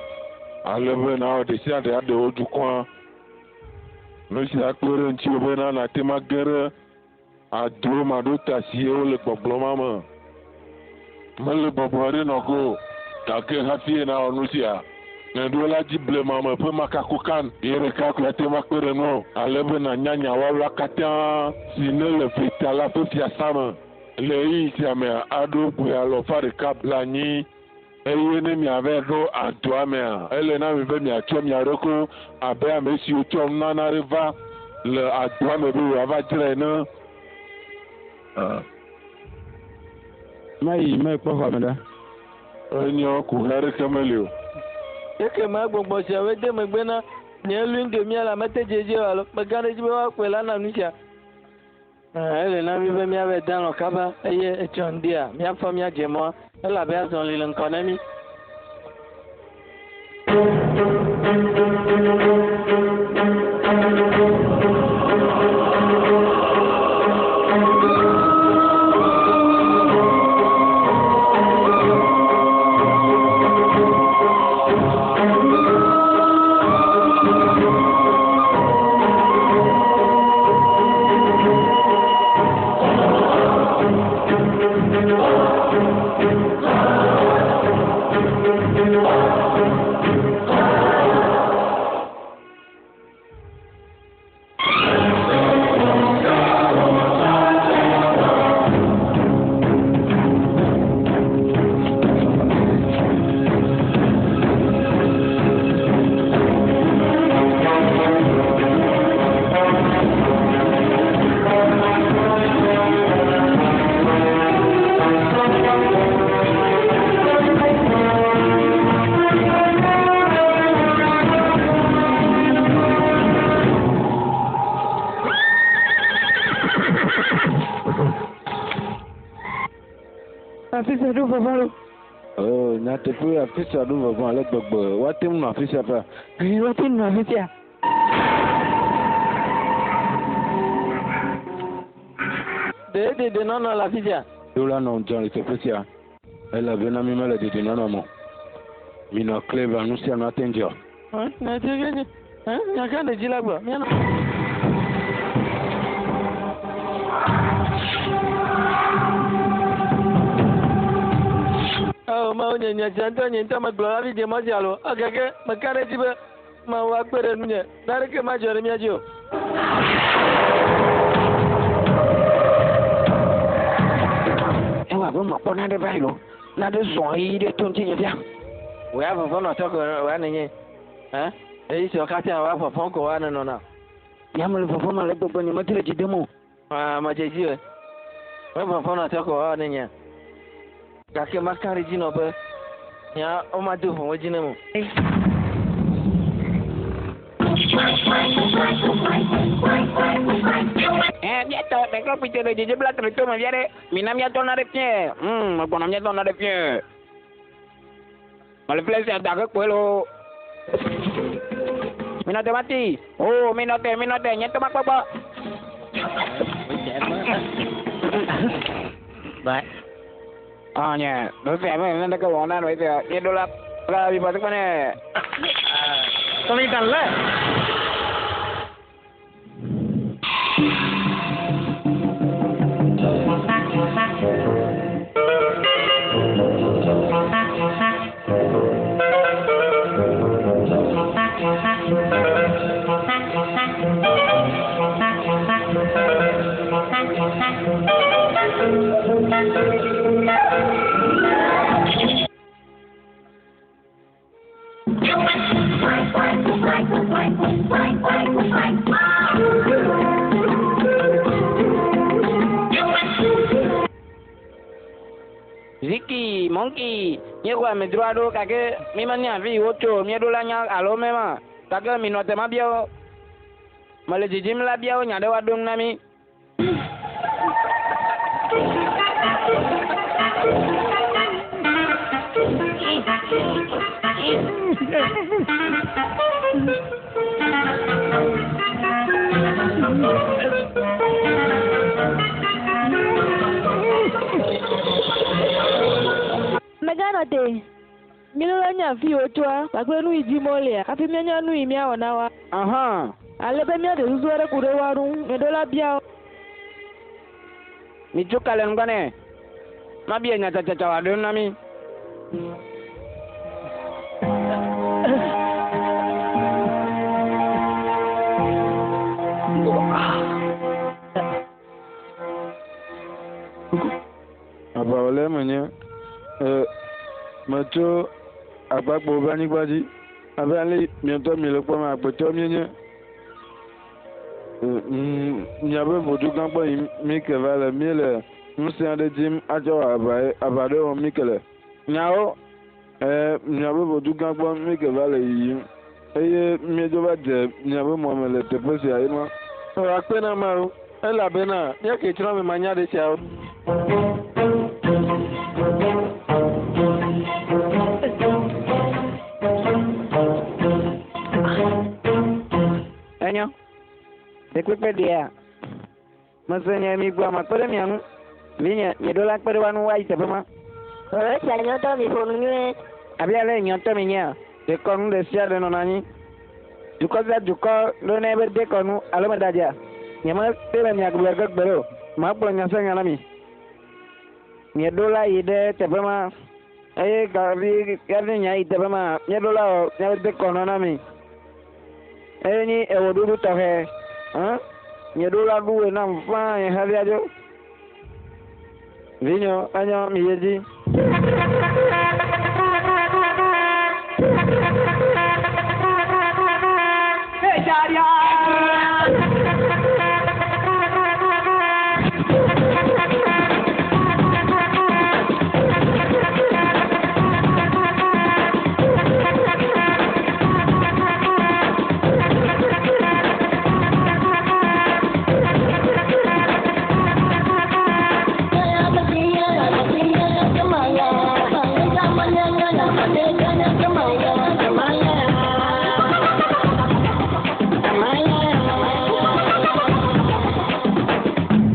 ale be nàwɔ ɖesiaɖe aɖe wò dukɔa. Nu sia kpe ɖe ŋutiwò bena nàte ŋu age ɖe ado maɖota siwo le gbɔgblɔ ma me. Mele bɔbɔe ɖe nɔ go o, gake hafi nàwɔ nu sia, nèɖo la dzi blema me ƒe makakokan ye ɖeka koe ate ŋu akpe ɖe ŋuwò ale be nànya nya wawla katã si nèle veta la ƒe fiasã me. Le ɣeyiɣi sia mea, aɖo ƒe alafa ɖeka blaenyi. Eye ne miava ɖo adoa mea, ele na mi be miatsɔ mia ɖokuiwo abe ame siwo tsɔ nunana aɖe va le adoa me be yewoava dzrae ene. Mayi mekpɔ xɔa me ɖa. Enyo, kuxi aɖeke meli o. Ekema gbɔgbɔ siawoe de megbe na nye Luindomia la mete dze edzi o alo mega ɖe edzi be woakpɔe la na nu sia. Ele na mí be míava de alɔ̃ kaba eye etsɔ ŋdia míafɔ míadze mɔa elabe azɔli le ŋkɔ na mí. Afi sia ɖo vɔvɔ̃ lo. Oh, nyateƒe afi sia ɖo vɔvɔ̃ ale gbegbe. Woate ŋu nɔ afi sia ƒea? Ee, woate ŋu nɔ afi sia. Ɖe dedienɔnɔ le afi sia? Ɖo la nɔ ŋudzɔ le teƒe sia elabena mi mele dedienɔnɔ me o. Minɔ klẽ be nu sia nu ate ŋu dzɔ. Nya ka ɖe dzi la gblɔ? Míanɔ. Ao Mawu nye nya sia ŋutɔ nye ŋutɔ megblɔ hafi dze mɔ sia lo. Gake meka ɖe edzi be Mawu akpe ɖe ŋunye. Naneke madzɔ ɖe mía dzi o. Ewɔ abe mekpɔ nane va yi lo. Nane zɔ ɣi ɖe to ŋutinye fia. Wò ya vɔvɔ̃ nɔ tɔ ko wòa nènye. Ẽ? Ɣeyiɣi siawo katã wòa vɔvɔ̃ ko wòa nènɔna. Nye mele vɔvɔ̃m ale gbegbe nyemete le dzi dem o. Ã, medze edzi be, be vɔvɔ̃ nɔ tɔ ko wòa nènyea? Gake maka ɖe edzi nɔ be nya womado vɔ̃ dzi nam o. Ẽ, míatɔ ɖekakpui te le dzedze bla tre to me fia ɖe. Mina míatɔ naɖe fiẽ. Hum, megbɔna míatɔ naɖe fiẽ. Mele fle sia da ke kpɔe loo. Minɔ te mati. O, minɔ te, minɔ te, nye ŋutɔ makpɔ gbɔ. Bye. Ah, nye, nu sia me naneke wɔm na nɔ esia. Míeɖo la, la mi pasi kpɔ nɛ. Tɔmi dan le. Ziki, monkey, míexɔ amedzro aɖewo gake mímenya afi yi wotso o. Míeɖo la nya alo mema. Gake minɔ te mabia wo. Mele dzidzim la bia wo nya ɖe woaɖo ŋu na mí. Mèganɔ te. Míeɖo la nya afi yi wotsoa kpakple nu yi dim wolea hafi míanya nu yi míawɔ na woa. Aha. Ale be míaɖe susu aɖe ku ɖe woa ŋu. Míeɖo la bia wo. Mitso ka le ŋgɔ nɛ. Mabia nya tsatsatsa wòaɖo eŋu na mí. Aʋawɔlae menye. E, metso agbagbewo ƒe anyigba dzi. Abe ale yi mia ŋutɔ miele kpɔm agbetɔ míenye. E, mm, miaƒe vodugã gbɔ yim mí ke va le. Míele ŋusẽ aɖe dim atsɔ wɔ aʋae. Aʋa ɖe wɔm mí ke le. Nyawo. E, miaƒe vodugã gbɔ mí ke va le yiyim. Eye míedzo va dze miaƒe mɔ me le teƒe sia ye ma. Akpe na Mawu elabena míake tsrɔ̃ mi manya ɖe siawo. Enyo. Ɖekpekpe ɖea. Mese nye mi gbɔ makpe ɖe mia ŋu. Vinye, mieɖo la kpe ɖe woa ŋu woayi teƒe ma. Esia nye ŋutɔ mi ƒo nu nyuie. Abe ale nye ŋutɔ mi nyea, dekɔnu ɖe sia ɖe nɔna anyi. Dukɔ sia dukɔ ɖo nɛ be dekɔnu alo medadzea. Nyemete le mia gblɔ ge gbeɖe o. Magblɔ nya sia nya na mi. Mieɖo la yi ɖe teƒe ma eye gavi gavi nya yi teƒe ma mieɖo la wɔ miaƒe dekɔnu na mi. Eye nyi ewɔɖuɖu tɔxɛ. Hã? Mieɖo la ɖu wɔ nam faa nye xevia dzo. Vinyo, enyo mi ye dzi.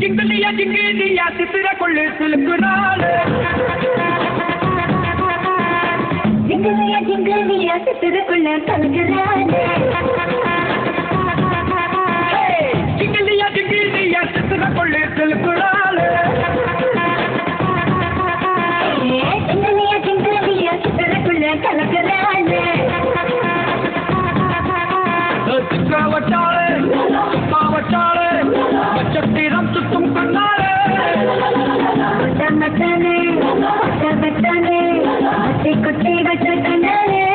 ஜிங்கிலியா ஜிங்கிலியா சித்திர கொள்ளு சிலுக்குறாளே ஜிங்கிலியா ஜிங்கிலியா சித்திரக்குள்ள கலக்குறானே ஜிங்கிலியா ஜிங்கிலியா சித்திர கொள்ளு சிலுக்குறாளே ஜிங்கிலியா ஜிங்கிலியா சித்திரக்குள்ள கலக்குறானே சிக்கா வச்சாளே சுக்கா வச்சாளே வச்சத்திரம் சுத்தும் கண்ணாளே மச்சானே மச்சானே குட்டி குட்டி வச்ச கண்ணானே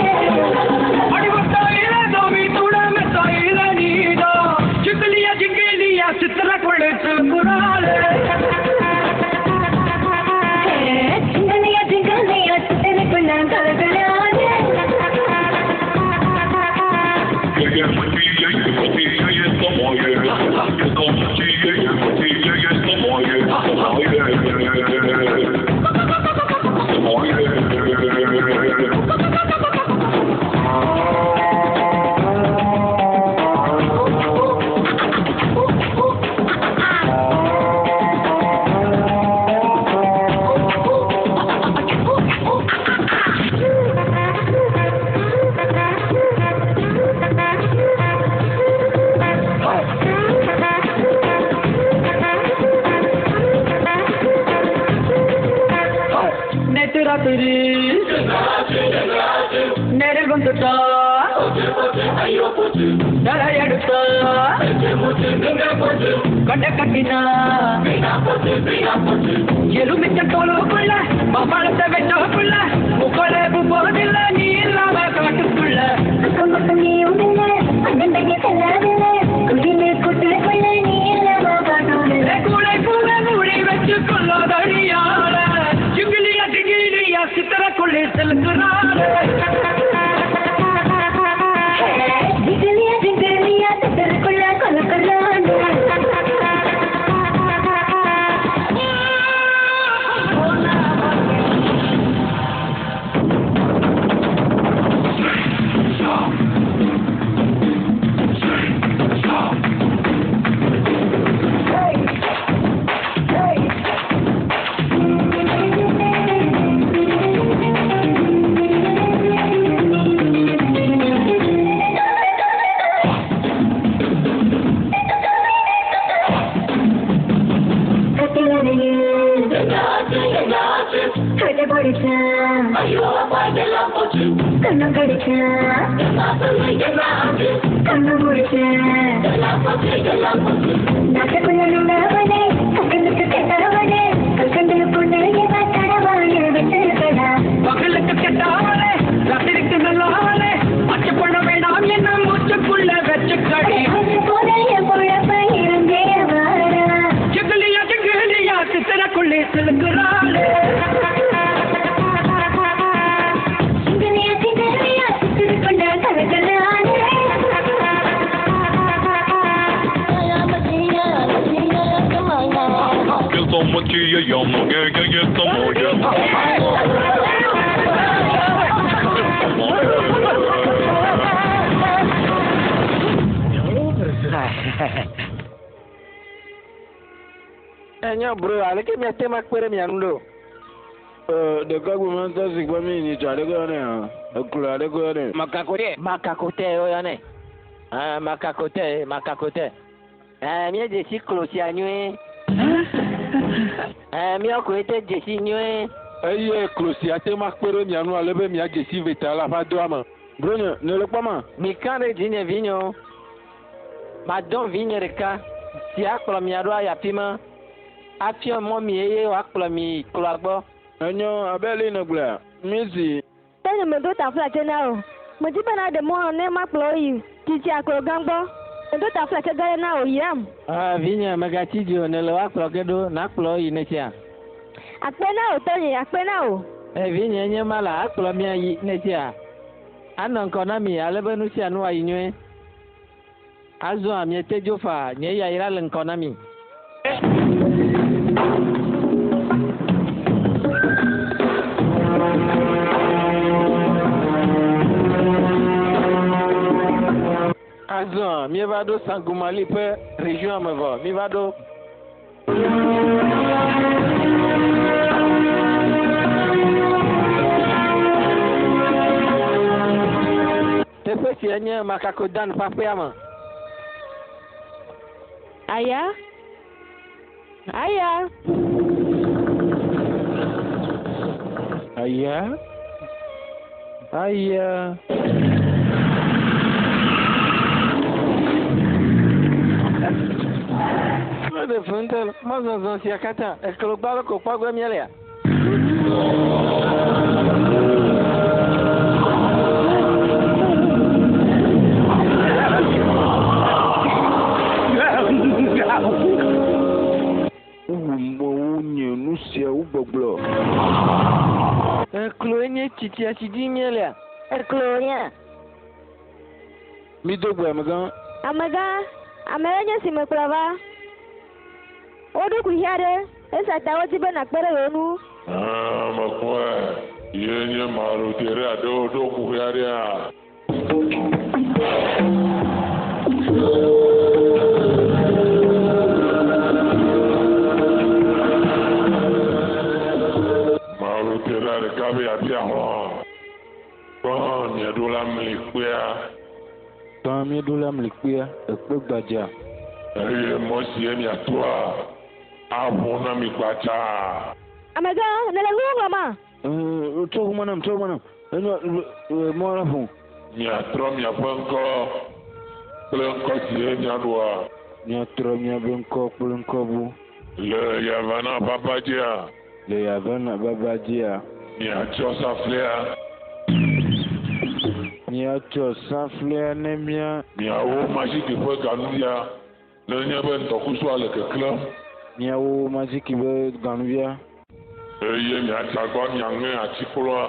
அடிவத்தாயில தோமி துடமே தாயில நீதா ஜிங்கிலியா ஜிங்கிலியா சித்திர கொள்ளு சிலுக்குறாளே ஜிங்கிலியா ஜிங்கிலியா சித்திரக்குள்ள கலக்குறானே நேத்து ராத்திரி நேரில் வந்துட்டா எடுத்தா கண்ட கட்டினா எலுமிச்ச தோலுக்குள்ள பப்பாளத்தை வெட்டோக்குள்ள முக்கொலை போதில்ல நீ இல்லாம காட்டுக்குள்ள பக்கம் பக்கம் நீயும் இல்லை அண்ணன் தங்கி செல்லாதில்லை குடிலே கூட்டுக்குள்ள நீ இல்லாம காட்டோடு கூடை பூவை மூடி வச்சு கொள்ளாதடியாள ஜிங்கிலியா ஜிங்கிலியா சித்திர கொள்ளி செலுத்துறாளே ஜிங்கிலியா ஜிங்கிலியா சித்திரக்குள்ள கொலக்குறானே கண்ணு கடிச்சேன் கண்ணு முடிச்சேன் நாட்டுக்குள்ள நின்றவனே கக்கனுக்கு கெட்டவனே கல்கண்டில் பொண்ணு தடவாய விட்டுருக்கடா பகலுக்கு கெட்டாவலே ராத்திரிக்கு நல்லாவலே அச்சு பண்ண வேண்டாம் என்ன மூச்சுக்குள்ள வச்சுக்கடி போதைய பொழப்ப இருந்தே வாடா ஜிங்கிலியா ஜிங்கிலியா சித்திரக்குள்ளே செலுக்குறாளே சிங்கலியா சிங்கலியா சித்திரக்குள்ள கலக்கலானே Enyo bro, aleke miate ma kpe ɖe mia ŋu ɖo? Ɖekakpui me ŋutɔ si gbɔ mi nyitsɔ aɖe ko yɔnɛ hã. Eklo aɖe ko yɔnɛ. Makakote. Makakote woyɔnɛ. Ah, makakote, makakote. Ah, míedze si klo sia nyuie. Ɛ míawo koe te dzesi nyuie. Eye klo sia te ŋu akpe ɖe mia ŋu ale be miadze si veta le aƒeadoa me. Bronye, nèle kpɔma? Mika ɖe dzinye vinyewo. Madɔ vinye ɖeka si akplɔ mia ɖo ayi afi ma. Afiɔ mɔ mi eye wòakplɔ mi yi kloa gbɔ. Enyo abe ale nègblɔea, mízi. Ke nye medo taflatse na wò. Medi be nàɖe mɔ ne makplɔ wò yi tsitsi aklo gã gbɔ. Medo taflatse gã aɖe na wò, yram. Aa, vinye, mègatsi dzi o, nèle woakplɔ ge ɖo, nàkplɔ wo yi nètsia? Akpe na wò, tɔnye, akpe na wò. Ẽ, vinye, nye ma la, akplɔ mi ayi nètsia? Anɔ ŋkɔ na mi ale be nu sia nu ayi nyuie. Azɔa, miete dzo faa, nye yayra le ŋkɔ na mi. Azɔ míeva ɖo Sangumali ƒe region me vɔ. Míva ɖo. Teƒe sia nye Makakodan ƒe aƒea me. Aya? Aya? Aya? Aya? Meɖe fu ŋutɔ le mɔzɔzɔ sia katã. Eklo gbalo ko kpɔ ge míelea? Wowu mewo nye nu siawo gbɔgblɔ. Ekloe nye tsitsia si dzi míelea? Eklo nye. Mido gbe amegã. Amegã, ame ɖe nye si mekplɔ va. Woɖo kuxi aɖe, esia ta wodi be nàkpe ɖe yewo ŋu. Ẽ, mekpɔe. Ye nye Maruteria ɖewo ɖo kuxi aɖea? Maruteria ɖeka be yeabia hlɔ̃. Gbã mieɖo la mli kpea. Gbã míeɖo la mli kpea, ekpe gbadza. Eye mɔ sie miatoa aʋu na mi kpatsa. Amegã, nèle nuwo ŋlɔma? Ɛɛ, tsɔ ʋuma nam, tsɔ ʋuma nam. Enyo, mɔ la ʋu. Miatrɔ miaƒe ŋkɔ kple ŋkɔ sie miaɖoa. Miatrɔ miaƒe ŋkɔ kple ŋkɔ bu. Le Yavana ƒe aba dzia. Le Yavana ƒe aba dzia. Miatsɔ saflia. Miatsɔ saflia ne mia. Miawo maziki ƒe ganuvia ne nye be ŋdɔkusua le keklẽm. Miawo maziki ƒe ganuvia. Eye miatsa gbɔ miaŋe atikplɔa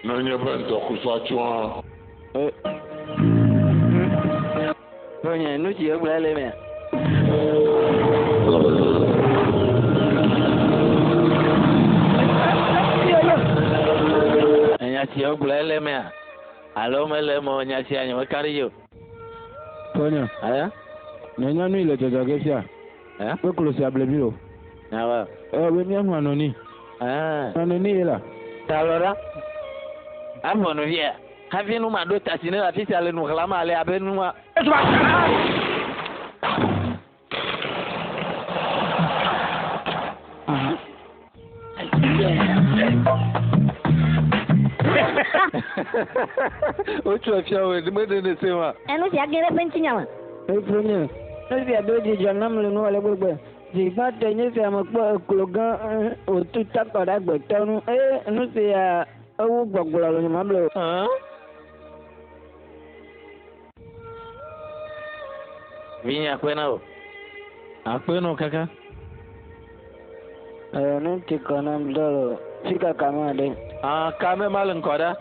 ne nye be ŋdɔkusua tsɔa. Tonye, nu si wogblɔ le emea? Enya si wogblɔ le emea? Alo mele eme o, nya sia nyemeka ɖe edzi o. Tonye. Aya? Nènya nu yi le dzɔdzɔ ge fia? Aya? Be klo sia ble vi o. Nyawa. Ɛ, be míanu anɔni. Ah. Anɔni ye la. Talɔ ɖa. Avɔ nu via. Hafi nu ma ɖo tasi ne afi sia le nu xlãm ale abe nua. Wotsɔ fia wò meɖe ne se wa. Enu sia ge ɖe eƒe ŋutinya me. Eƒe nye. Nu sia do dzidzɔ nam le nu ale gbegbe. Zi gbãtɔe nye sia mekpɔ eklo gã wòtu takɔ ɖe agbetɔ nu eye nu sia ewu gbɔgblɔ le nyemable o. Vinye akpe na wò. Akpe na wò kaka. Ɛ nu ti kɔ nam dɔ le fi ka kame ɖe. Ah, kame ma le ŋkɔ ɖa.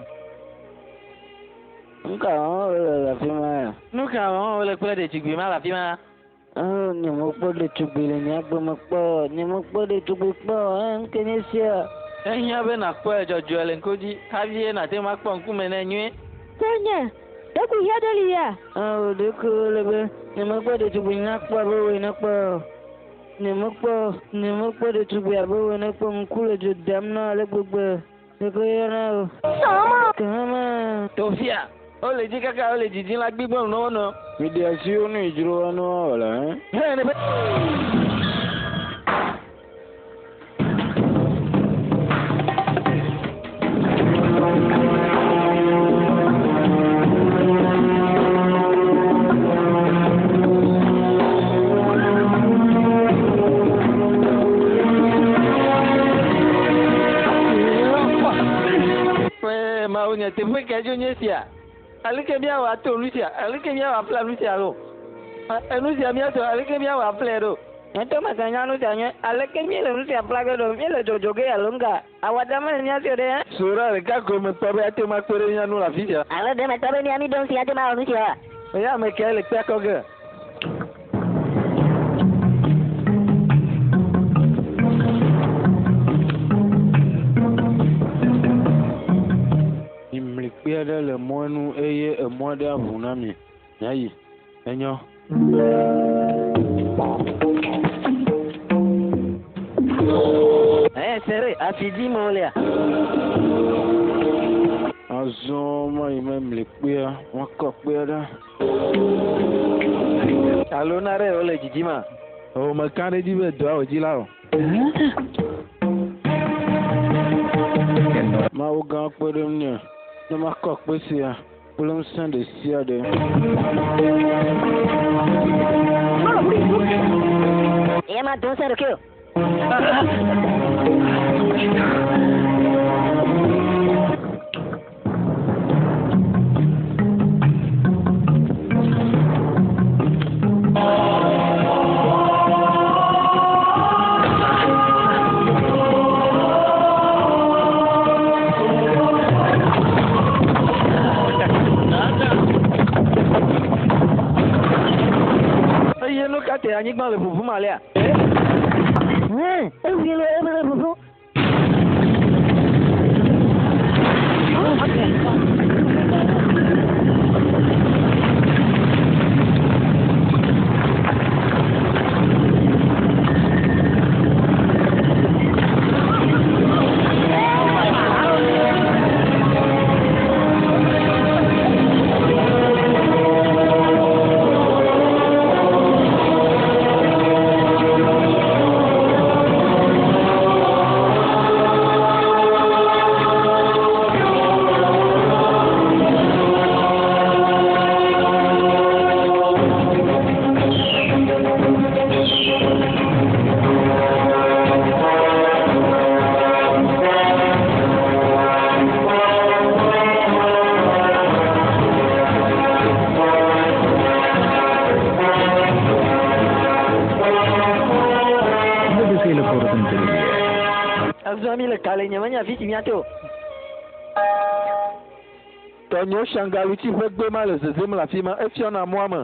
Nu ka wɔm wole le afi ma ya? Nu ka wɔm wole kple ɖetugbui ma le afi ma? Ɛ nyemekpɔ ɖetugbui le nye agbe me kpɔ. Nyemekpɔ ɖetugbui kpɔ. Ɛ nu ke nye sia. Ehiã be nàkpɔe dzɔdzɔe le ŋku dzi hafi nàte ŋu akpɔ ŋkume nɛ nyuie. Tonye, ɖe kuxi aɖe li ya? Ɛ ɖeko le be nyemekpɔ ɖetugbui nyakpɔ abe wò ene kpɔ o. Nyemekpɔ nyemekpɔ ɖetugbui abe wò ene kpɔ ŋku le dzo dam na ale gbegbe. Ɖeko yɔna o. Sɔmɔ. Kama. Tofia, wole dzi kaka wole dzidzim la gbigbɔ nɔ wo nɔ. Mi ɖe asi wo nu yi dzro wa nu wɔ la, ɛ? Hɛ ne be. Mawu nye teƒe kae dzo nye sia? Aleke míawɔ ato nu sia? Aleke míawɔ aƒla nu sia ɖo? Enu sia míatɔ, aleke míawɔ aƒlae ɖo? Nye ŋutɔ meganya nu sia nyuie. Aleke míele nu sia ƒla ge ɖo? Míele dzodzo ge alo ŋga? Awɔda mele mía si o ɖe? Sora ɖeka koe mekpɔ be ate ŋu akpe ɖe mía ŋu le afi sia. Alo ɖe mekpɔ be mía míɖo ŋu si ate ŋu awɔ nu sia oa? Eye ame kae le kpea kɔ ge? Mimli kpe aɖe le mɔa nu eye emɔ aɖe aʋu na mi. Miayi. Enyo. Ɛ sere, afi dzi me wolea? Azɔ mayi memli kpea, makɔ kpea ɖa. Alo na ɖe wole dzidzima? O meka ɖe edzi be dɔa wò dzi la o. Mawu gã kpe ɖe ŋunye ne makɔ kpe sia kple ŋusẽ ɖe sia ɖe. Eya ma do ŋusẽ ɖokui o. Eye nu ka te anyigba le ʋuʋum alea? Hẽ, eʋui le eme le ʋuʋum. எந்த திசையில போறதுன்னு தெரியலையே. Azɔ mi le ka le nye menya afi si míato. Tɔnyewo Shangalutsi ƒe gbe ma le zezem le afi ma. Efiɔna mɔa me.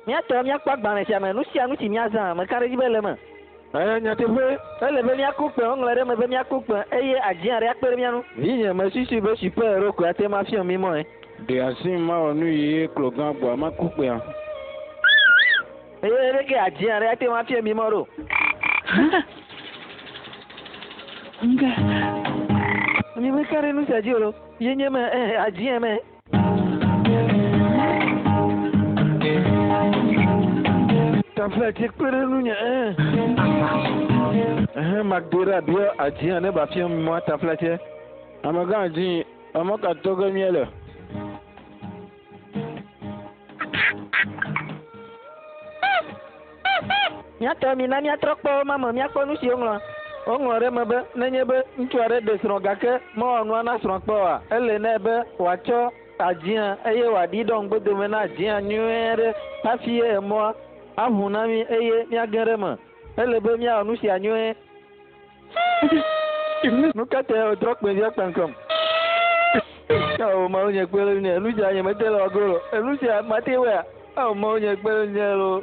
Míatɔ míakpɔ agbalẽ sia me. Nu sia nu si míazã, meka ɖe edzi be le eme. Ɛ nyateƒe. Ele be míaku kpẽ, woŋlɔe ɖe eme be míaku kpẽ eye adzi aɖe akpe ɖe mía ŋu. Vinye, mesusui be super hero koe ate ŋu afia mí mɔe. Ɖe asi mawɔ nu yi klo gã gbɔa maku kpea. Eye ɖeke adzi aɖe ate ŋu afia mí mɔ ɖo. Nye meka ɖe nu sia dzi o lo. Ye nye me adzia me. Taflatse kpe ɖe ŋunye. Ɛhɛn Magdora biɔ adzia ne ba fia mɔ taflatse. Amegã dzi, emɔ ka to ge míele? Míatɔ mina míatrɔ kpɔ wo ma me míakpɔ nu si woŋlɔ. Woŋlɔ ɖe eme be nenye be ŋutsu aɖe ɖe srɔ̃ gake mewɔ nua na srɔ̃ kpɔ oa, ele nɛ be wòatsɔ adzia eye wòaɖi ɖɔ ŋgbodome na adzia nyuie ɖe hafi emɔa aʋu na mí eye míage ɖe eme. Ele be míawɔ nu sia nyuie. Nu ka tae wòtrɔ kpẽ via kpaŋkɔm? Awo Mawu nye kpe ɖe ŋunye. Nu sia nye mete le wɔ ge o. Enu sia mate wɔea? Awo Mawu nye kpe ɖe ŋunye loo.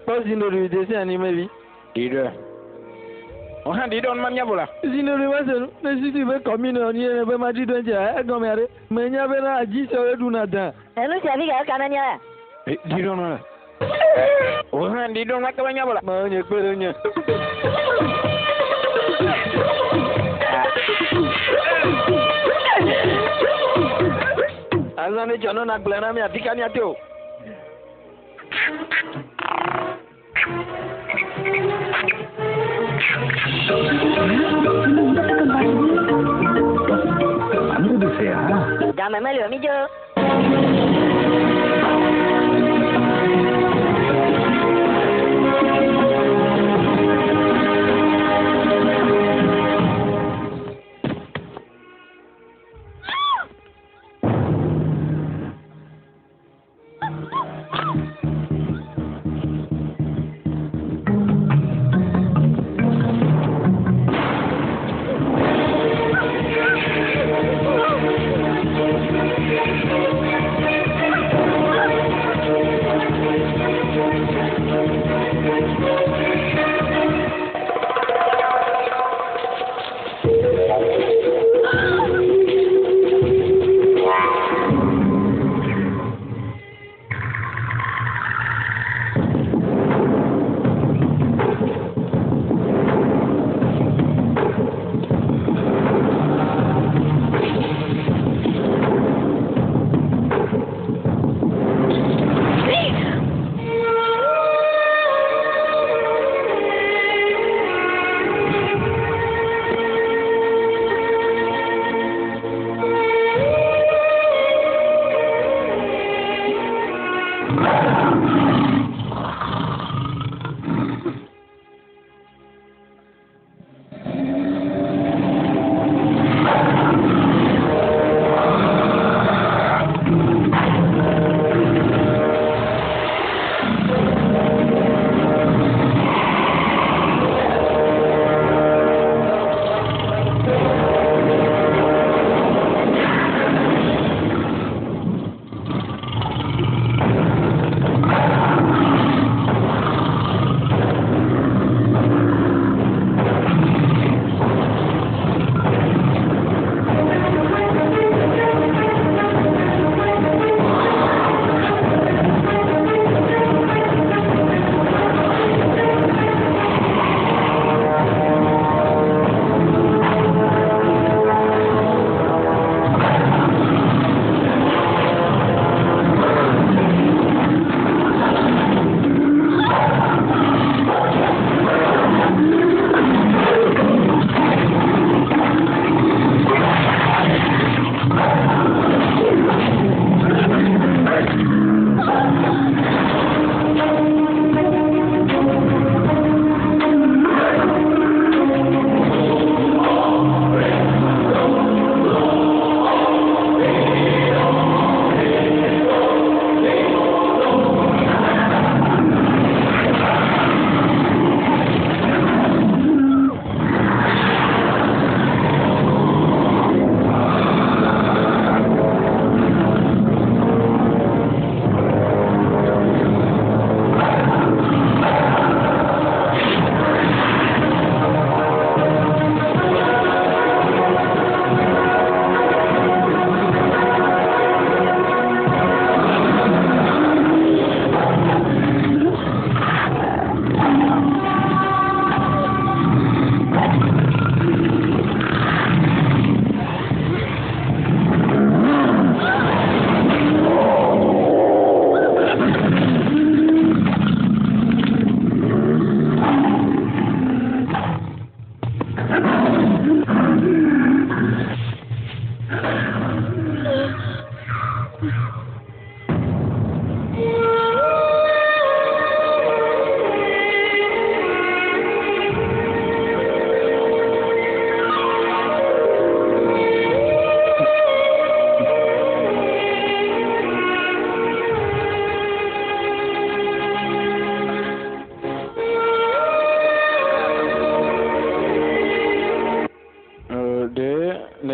Kpɔ zinɖoɖui de sia anime vi. Ɖi ɖe. Wò hã ɖi ɖe numa míavo la. Zinɖoɖui va se nu. Ne susui be kɔmine wònye ne be madzi ɖo eŋutia, egɔme aɖe. Menya bena adzi siawo ɖuna dã. Enu sia fi ka ka na mía la. Ɖi ɖe nua la. Wò hã ɖi ɖe nua ke be míavo la. Mawu nye kpe ɖe ŋunye. Azɔ ne dzɔ nɔ nagblɔe na mi afi ka míate o. அந்த திசையா? Game meli o mídzo.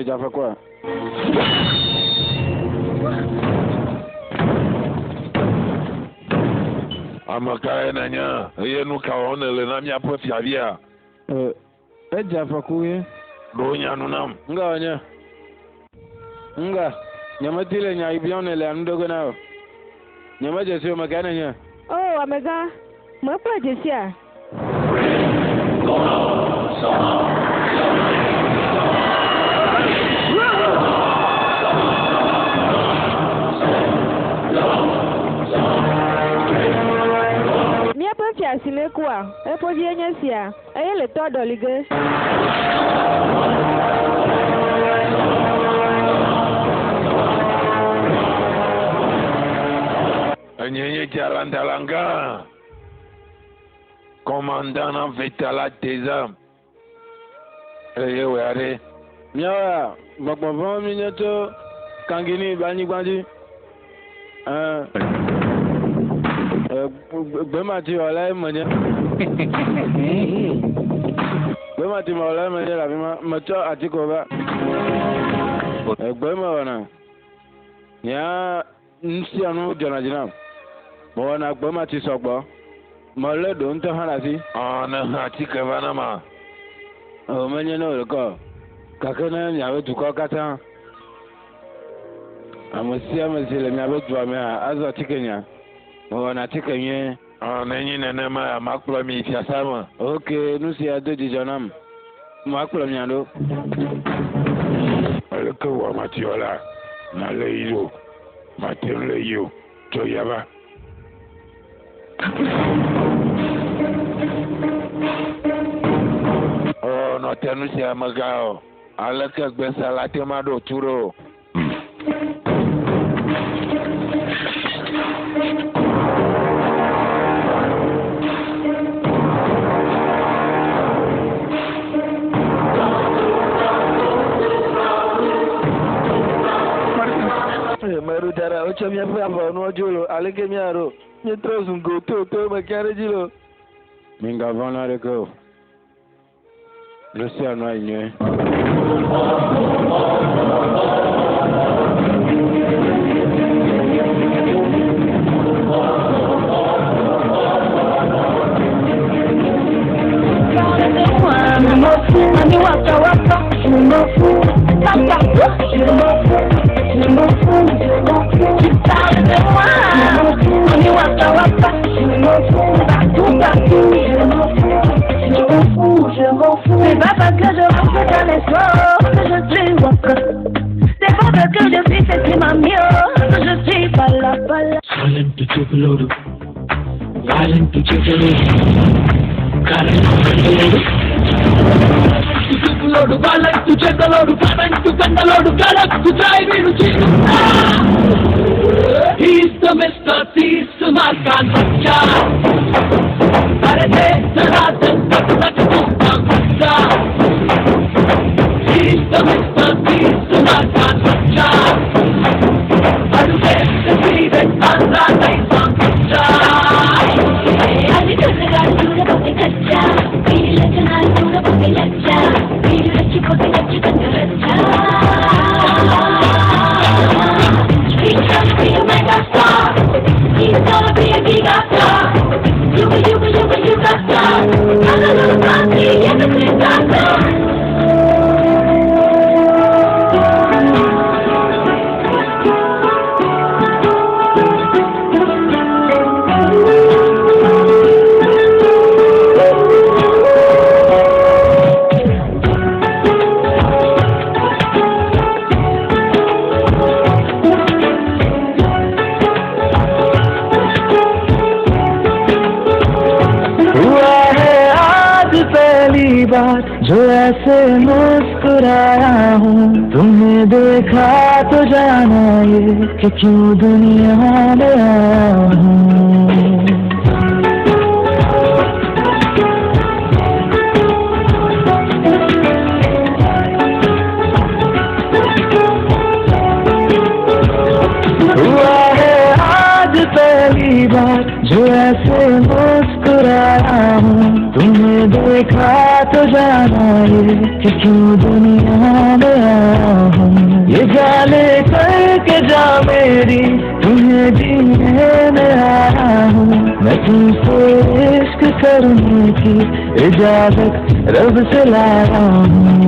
Edze afɔkua? Ame kae nènye eye nu ka wɔm nèle na míaƒe fiavia? Edze afɔku ye. Ɖo nya nu nam. Ŋga wònye. Ŋga, nyemedi le nya yi biam nèlea nu ɖo ge na wò. Nyemedze si o, ame kae nènye? Oo, amegã, mekpɔe dze sia. Míaƒe fia si mekua, eƒe vie nye esia, eye le tɔ ɖɔli ge. Enye nye Jalandalanga. Commandant na Vetala Dezam. Eye wò ya ɖe? Míawoa, gbɔgbɔ vɔ̃wo míenye tso Kangini ƒe anyigba dzi. Ẽ, gbematiwɔlae menye. Gbematiwɔlae menye le afi ma. Metsɔ atiko va. Egbe mewɔna. Nyea Nu sia nu dzɔna dzi nam. Mewɔna gbemati sɔgbɔ. Melé ɖo ŋutɔ hã ɖe asi. Ɔ, nèhe atike va nama? O, menye ne wò ɖeka o, gake ne miaƒe dukɔ katã. Ame sia ame si le miaƒe dua mea, azɔ atike nya. Mewɔna atike nyuie. Ɔ, nenye nenema, makplɔ mi yi fiasã me. Ok, nu sia do dzidzɔ nam. Makplɔ mia ɖo. Aleke wɔ amatiwɔla nalé yi ɖo? Mate ŋu lé yi o. Tsɔ yia va. O, nɔ te nu sia amegã o. Aleke gbesala ate ŋu aɖo tu ɖo? Meɖo da ɖa, wotsɔ míaƒe aʋawɔnuwo dzo lo, aleke míaɖo? Míetrɔ zu gototo me ke ɖe edzi lo. Migavɔ̃ naneke o. Nu sia nu ayi nyuie. C'est pas parce que je rentre dans les soirs que je suis waka. C'est pas parce que je suis sexy mamie oh, que je suis pas là, pas là. Silent చూపులోడు violent చేతలోడు current కండలోడు చూపులోడు violent చేతలోడు current కండలోడు కరెక్ట్ డ్రైవీడు He's the Mr. Tees Markan Bacha अरे दे जरा दन तक तक तू बच्चा He's the Mr. Tees Markan Bacha अरे दे Sweden Andhra Nizam Bacha అది చూడగాడు చూడబోతే కచ్చా వీడి లక్షణాలు చూడబోతే లచ్చ వీడు రెచ్చిపోతే లచ్చుకంత రచ్చ He's gonna be a mega star. He's gonna be a giga star. You, you, you, you got star. I'm a little party, everything got star. हुआ है आज पहली बार जो ऐसे मुस्कुराया हूँ तुमने देखा तो जाना ये कि क्यों दुनिया में आया हूँ हुआ है आज पहली बार जो ऐसे मुस्कुराया हूँ तुमने देखा तो जाना ये कि क्यों दुनिया में आया हूँ। ये जाले करके जा मेरी, तुम्हें जीने में आया हूँ। मैं तुमसे इश्क करने की इजाजत रब से लाया हूँ।